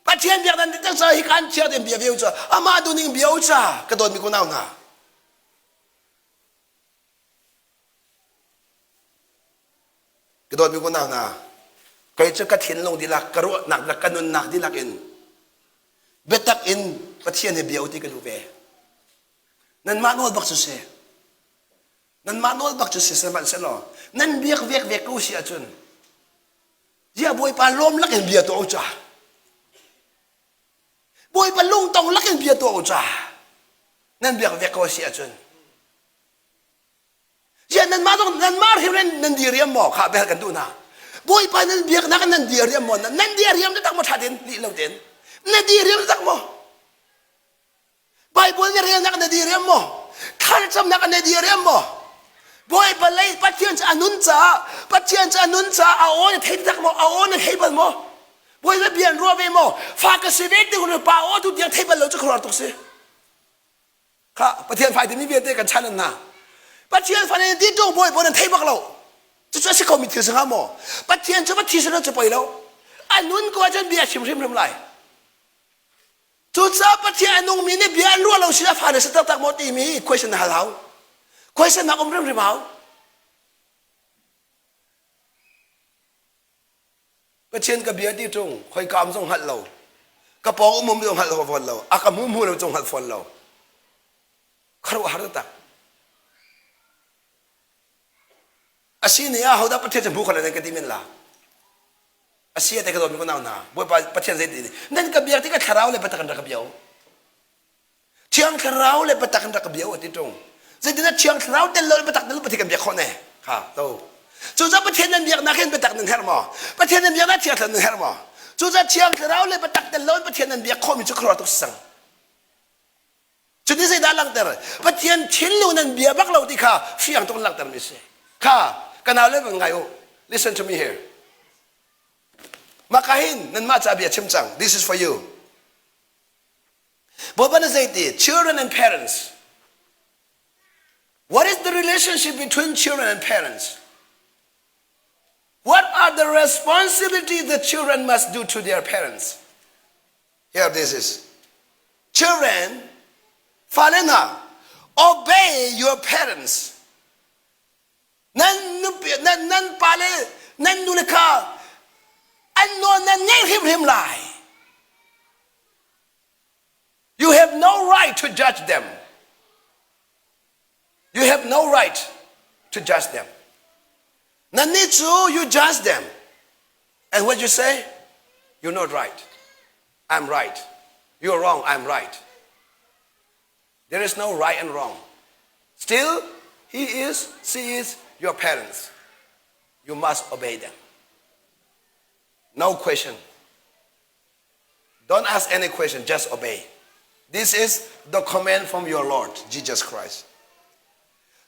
Pathian biak nan tak ca hi kan thiang tein bia ve ca amah duh ning bia ca ka dawtmi ko nau hna ka dawtmi ko nau hna kei cu ka thinlung dihlak ka ruahnak dihlak ka nunnak dihlak in biatak in Pathian he bia uti ka duh ve nanmah nawl bak cu si nanmah nawl bak cu si sihmanhsehlaw nan biak vek vek ko si ahcun Ziah Bawipa lawm lakin bia tuah u ca. Bawipa lungtong lakin bia tuah u ca. Nan biak vek ko a si ahcun. Ziah nanmah zong nanmah hrim nan nan diriam maw kha bel kan duh hna. Bawipa nan biaknak nan diriam maw nan diriam taktak maw ṭha tein lih lo tein na diriam taktak maw Bible na relnak na diriam maw? Thlacamnak na diriam maw? Bawipa lei Pathian cu a nun caah Pathian cu a nun caah a aw na thei tak maw? A aw na thei bal maw? Bawipa bia an ruah ve maw? Fa ka si ve ti pa aw tu tiang thei bal lo cu khuaruah tuk si. Kha Pathian fai timi vialte kan chan an hna. Pathian fa ne ti ṭung Bawipa nan thei bak lo. Cucu a si khomi thil si hnga maw? Pathian cu va thi si cu poi lo. A nun ko ahcun bia chim hrimhrim lai. Cucaah Pathian a nungmi nih bia an ruah lo sin a fale si taktak maw timi question na hal hau. Question nak um hrimhrim hau. Pathian ka bia ti ṭung, khoi ka um zong hngalh lo. Ka pawng um um zong hngalh fawn lo. A ka hmu hmu lo zong hngalh fawn lo. Khuaruahhar taktak. Asi ni ah hodah Pathian cu hmu kho nan ka ti men la. Asi te ka dawt mi ko nau hna. Bawipa Pathian zei ti nan ka biak tikah thlarau le biatak in rak ka bia u. Thiang thlarau le biatak in rak ka bia u ti ṭung. Zeitindah thiang thlarau tel lo le biatak tel lo Pathian kan biak khawh ne? Kha to. Cucaah Pathian nan biaknak hin biatak nan herh maw? Pathian nan biaknak thiang thlarau nan herh maw? Cucaah thiang thlarau le biatak tel lo in Pathian nan biak khawhmi cu khuaruah tuk sang. Cuti zeidah langhter? Pathian thinlung nan bia bak lo ti kha fiang tuk in langhtermi si. Kha ka nau le van ngai u. Listen to me here. Mah ka hin nanmah ca bia chim cang. This is for you. Bawipa na zeiti? Children and parents. What is the relationship between children and parents? What are the responsibilities the children must do to their parents? Here this is. Children, fale hna, obey your parents. Nan nupi, nan, nan pale, nan nule kha an nawl nan ngaih hrimhrim lai. You have no right to judge them. You have no right to judge them. Nannih cu you judge them. And what you say? You're not right. I'm right. You're wrong. I'm right. There is no right and wrong. Still, he is, she is your parents. You must obey them. No question. Don't ask any question, just obey. This is the command from your Lord Jesus Christ.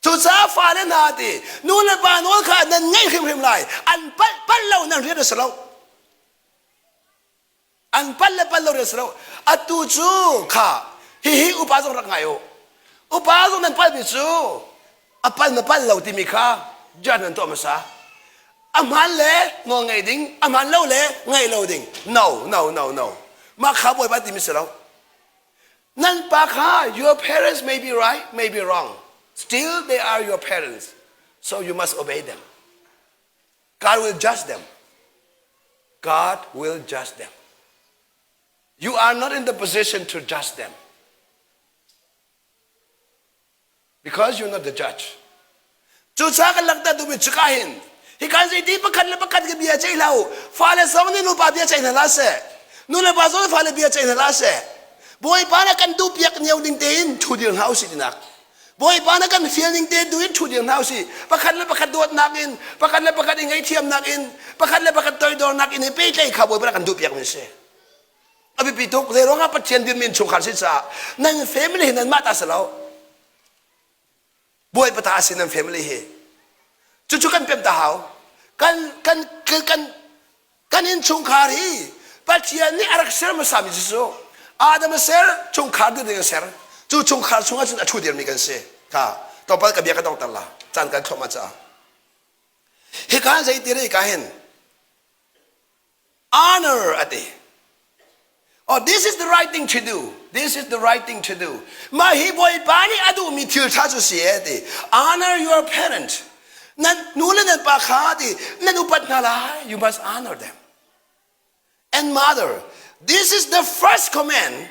Cucaah fale hna ti nu le pa nawl kha nan ngaih hrimhrim lai. An palh palh lo nan rian a si lo. An palh le palh lo rian a si lo. Atu cu kha hihi upa zong rak ngai u. Upa zong nan palhmi cu a pal na pal lo timi kha judge nan tuah hmasa. A hmaan le nawl ngaih ding, a hmaan lo le ngaih lo ding. No, no, no, no. Mah kha Bawipa timi si lo. Nan pa kha your parents may be right, may be wrong. Still they are your parents. So you must obey them. God will judge them. God will judge them. You are not in the position to judge them. Because you're not the judge. Cucaah kan langhter duhmi cuka hin hikan zeiti pakhat le pakhat ka bia ceih hlah u. Fale zong nih nupa bia ceih hna hlah seh. Nu le pa zong nih fale bia ceih hna hlah seh. Bawipa na kan duhpiak nio ding tein ṭhu dir hna usih tinak. Bawipa na kan fial ning te duin ṭhu dir hna usih. Pakhat le pakhat dawtnak in, pakhat le pakhat i ngaihthiamnak in, pakhat le pakhat toidornak in i pehtlaih kha Bawipa na kan duhpiak mi si. A biapi tuk. Zei ruangah Pathian dirmi innchungkhar si caah nan family hi nanmah ta si lo. Bawipa ta a si nan family hi. Cucu kan pem ta hau. Kan kan kan kan innchungkhar hi Pathian nih a rak ser hmasa mi cu Adam a ser chungkhar dir ding a ser. Cu chungkhar chungah cun a ṭhu dirmi kan si. Kha tlawmpal ka bia ka dongter la. Caan kan thluahmah caah. Hika zei ti ka hin honor a ti. Oh, this is the right thing to do. This is the right thing to do. Mah hi Bawipa nih a duhmi thil ṭha cu si e ti. Honor your parent. Nan nu le nan pa kha ti nan upat hna lai. You must honor them. And mother, this is the first command.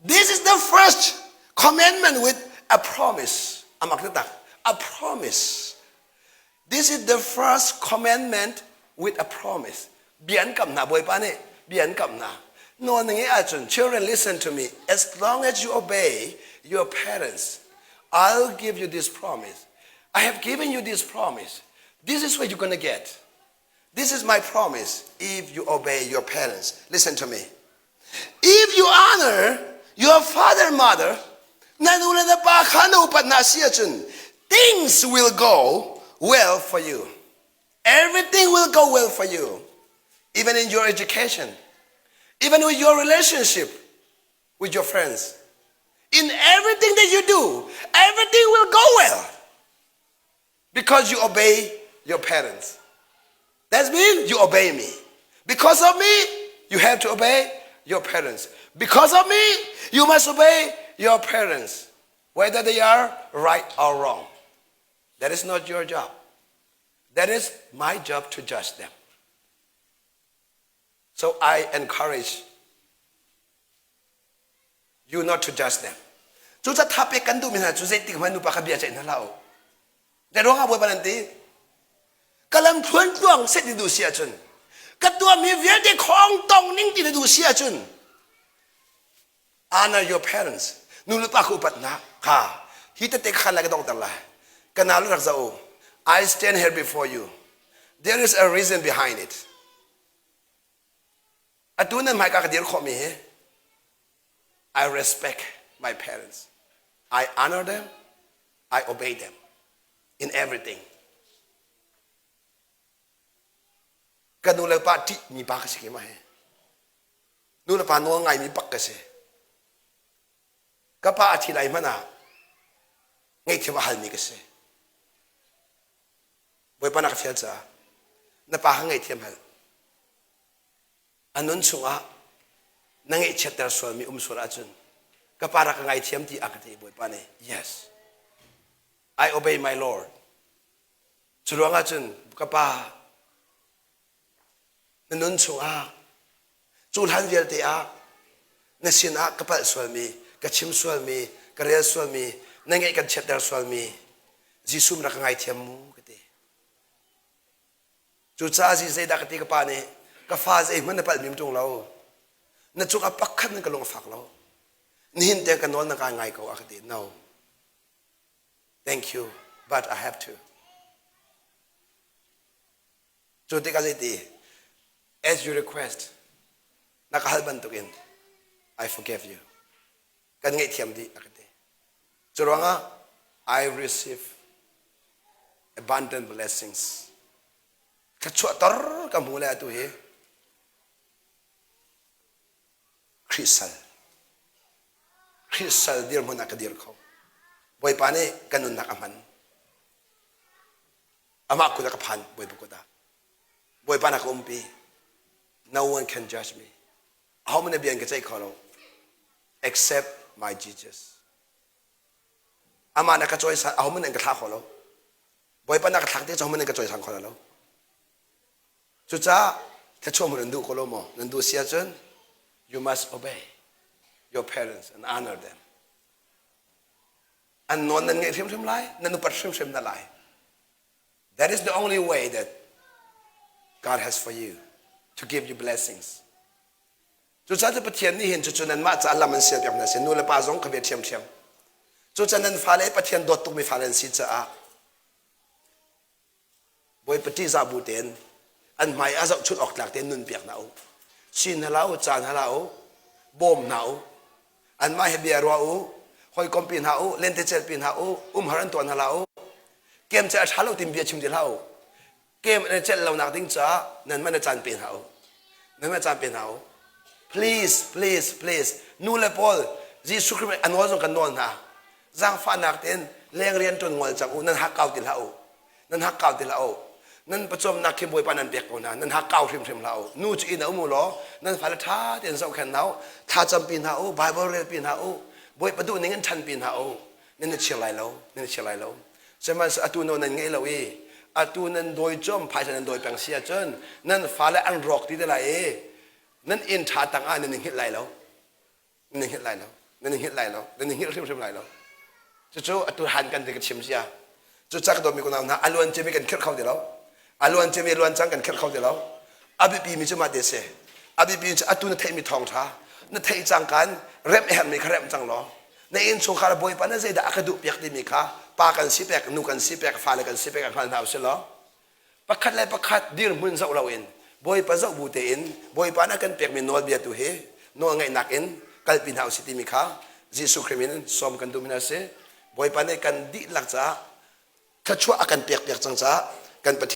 This is the first commandment with a promise. Amak tak. A promise. This is the first commandment with a promise. Bia an kam hna Bawipa nih bia an kam hna. Nawl na ngeih ahcun children listen to me as long as you obey your parents I'll give you this promise. I have given you this promise. This is what you're going to get. This is my promise if you obey your parents. Listen to me. If you honor your father and mother, na nu le na pa kha na upat hna si ahcun things will go well for you. Everything will go well for you, even in your education, even with your relationship with your friends. In everything that you do, everything will go well because you obey your parents. That means you obey me. Because of me, you have to obey your parents. Because of me, you must obey your parents, whether they are right or wrong. That is not your job. That is my job to judge them. So I encourage you not to judge them. Cucaah tha pek kan duhmi hna cu zeitik hmanh nupa kha bia ceih hna hlah u. Zei ruangah Bawipa nan ti? Ka lam thluan tluang set na duh si ahcun, ka tuahmi vialte khong tong ning ti na duh si ahcun, honor your parents. Nu le pa kha upat hna. Ha, hi tete kha lai ka dongter lai. Ka nau le rak zoh u. I stand here before you. There is a reason behind it. Atu nan hmaika ka dir khawhmi hi I respect my parents. I honor them. I obey them in everything. Ka nu le pa ṭih mi pa ka si keimah hi. Nu le pa nawl ngaimi bak ka si. Ka pa a thi lai hmanh ah ngaihthiam a halmi ka si. Bawipa na ka fial caah na pa kha ngaihthiam hal. A nun chungah na ngaihchiatter sualmi um sual ahcun ka pa rak ka ngaithiam ti a ka ti Bawipa nih yes I obey my Lord. Cu ruangah cun ka pa na nun chungah cu hlan vialte ah na sinah ka palh sualmi ka chim sualmi ka rel sualmi na ngeih kan chiatter sualmi Jesuh rak ka ngaithiam mu ka ti. Cucaah zeidah ka ti ka pa nih ka fa zeihmanh na palh mim ṭung lo na cungah pakhat nan ka lung a fak lo nihin tiang ka nawl na ka ngai ko a ka ti no thank you but I have to Cu tikah zeiti as you request na ka hal bantukin I forgive you kan ngaihthiam dih a ka ti. Cu ruangah I receive abundant blessings. Thluachuah tor ka hmu le atu hi Khrih sal Khrih sal dirhmun ah ka dir kho. Bawipa nih ka nunnak a hman. Amah kut ah ka phan Bawipa kut ah. Bawipa na ka umpi. No one can judge me. Ahohmanh na bia in ka ceih kho lo. Except my Jesus. Amah na ka cawisan ahohmanh an ka thlah kho lo. Bawipa na ka thlak te ahohmanh an ka cawisan kho lo. Cucaah thluachuah hmun nan duh ko lo maw? Nan duh si ahcun you must obey your parents and honor them. An nawn nan ngeih hrimhrim lai, nan upat hrimhrim na lai. That is the only way that God has for you to give you blessings. Cucaah cu Pathian nih hin cucu nanmah caah lam an sialpiak hna si nu le pa zong kha bia ṭhiamṭhiam. Cucaah nan fale Pathian dawt tukmi fale an si caah Bawipa ṭihzah bu tein an hmai ah zohchunh awk tlak tein nunpiak hna u. Sin hna hlah u, caan hna hlah u, bawm hna u. Anmah he bia ruah u, hawikompi hna u, lentecelhpi hna u, umhar an tuah hna hlah u. Kem cu a ṭha lo timi bia chim ti hlah u. Kem an i celh lonak ding caah nanmah na caan pe hna u. Nanmah caan pe hna u. Please, please, please. Nu le pawl Jesuh Khrih a nawl zong kan nawl hna. Zaangfahnak tein leng rian ṭuan ngol cang u, nan hakkau ti hlah u. Nan hakkau ti hlah u. Nan pawcawmnak khi Bawipa nan pek ko hna. Nan hakkau hrimhrim hlah u. Nu cu inn ah um u law nan fale ṭha tein zohkhenh hna u. Thlacampi hna u, Bible relpi hna u. Bawipa duh ning in ṭhanpi hna u. Nan i chir lai lo, nan i chir lai lo. Sihmanhsehlaw atu nawl nan ngei lo i atu nan dawi cuam phaisa nan dawi peng si ahcun nan fale an rawk ti te lai i nan inn ṭha tang ah nan i hngilh lai lo. Nan i hngilh lai lo. Nan i hngilh lai lo. Nan i hngilh hrimhrim lai lo. Cucu atu han kan ti ka chim cia. Cucaah ka dawtmi kunau hna, a luan ciami kan khirh kho ti lo. A luan ciami a luan cang kan khirh kho ti lo. A biapi mi cu mah te si. A biapi cu atu na theihmi thawngṭha, na theih cangka in remh a herhmi kha remh cang law, na innchungkhar Bawipa na zeidah a ka duhpiak timi kha pa kan si pek, nu kan si pek, fale kan si pek a hngal hna usih law, pakhat le pakhat dirhmun zoh loin Bawipa zoh bu tein Bawipa nih a kan pekmi nawlbia tu hi nawlngaihnak in kalpi hna usih timi kha Jesuh Khrih min in sawm kan duh mi hna si. Bawipa nih kan dihlak caah thluachuah a kan pekpiak cang caah kan Pathian.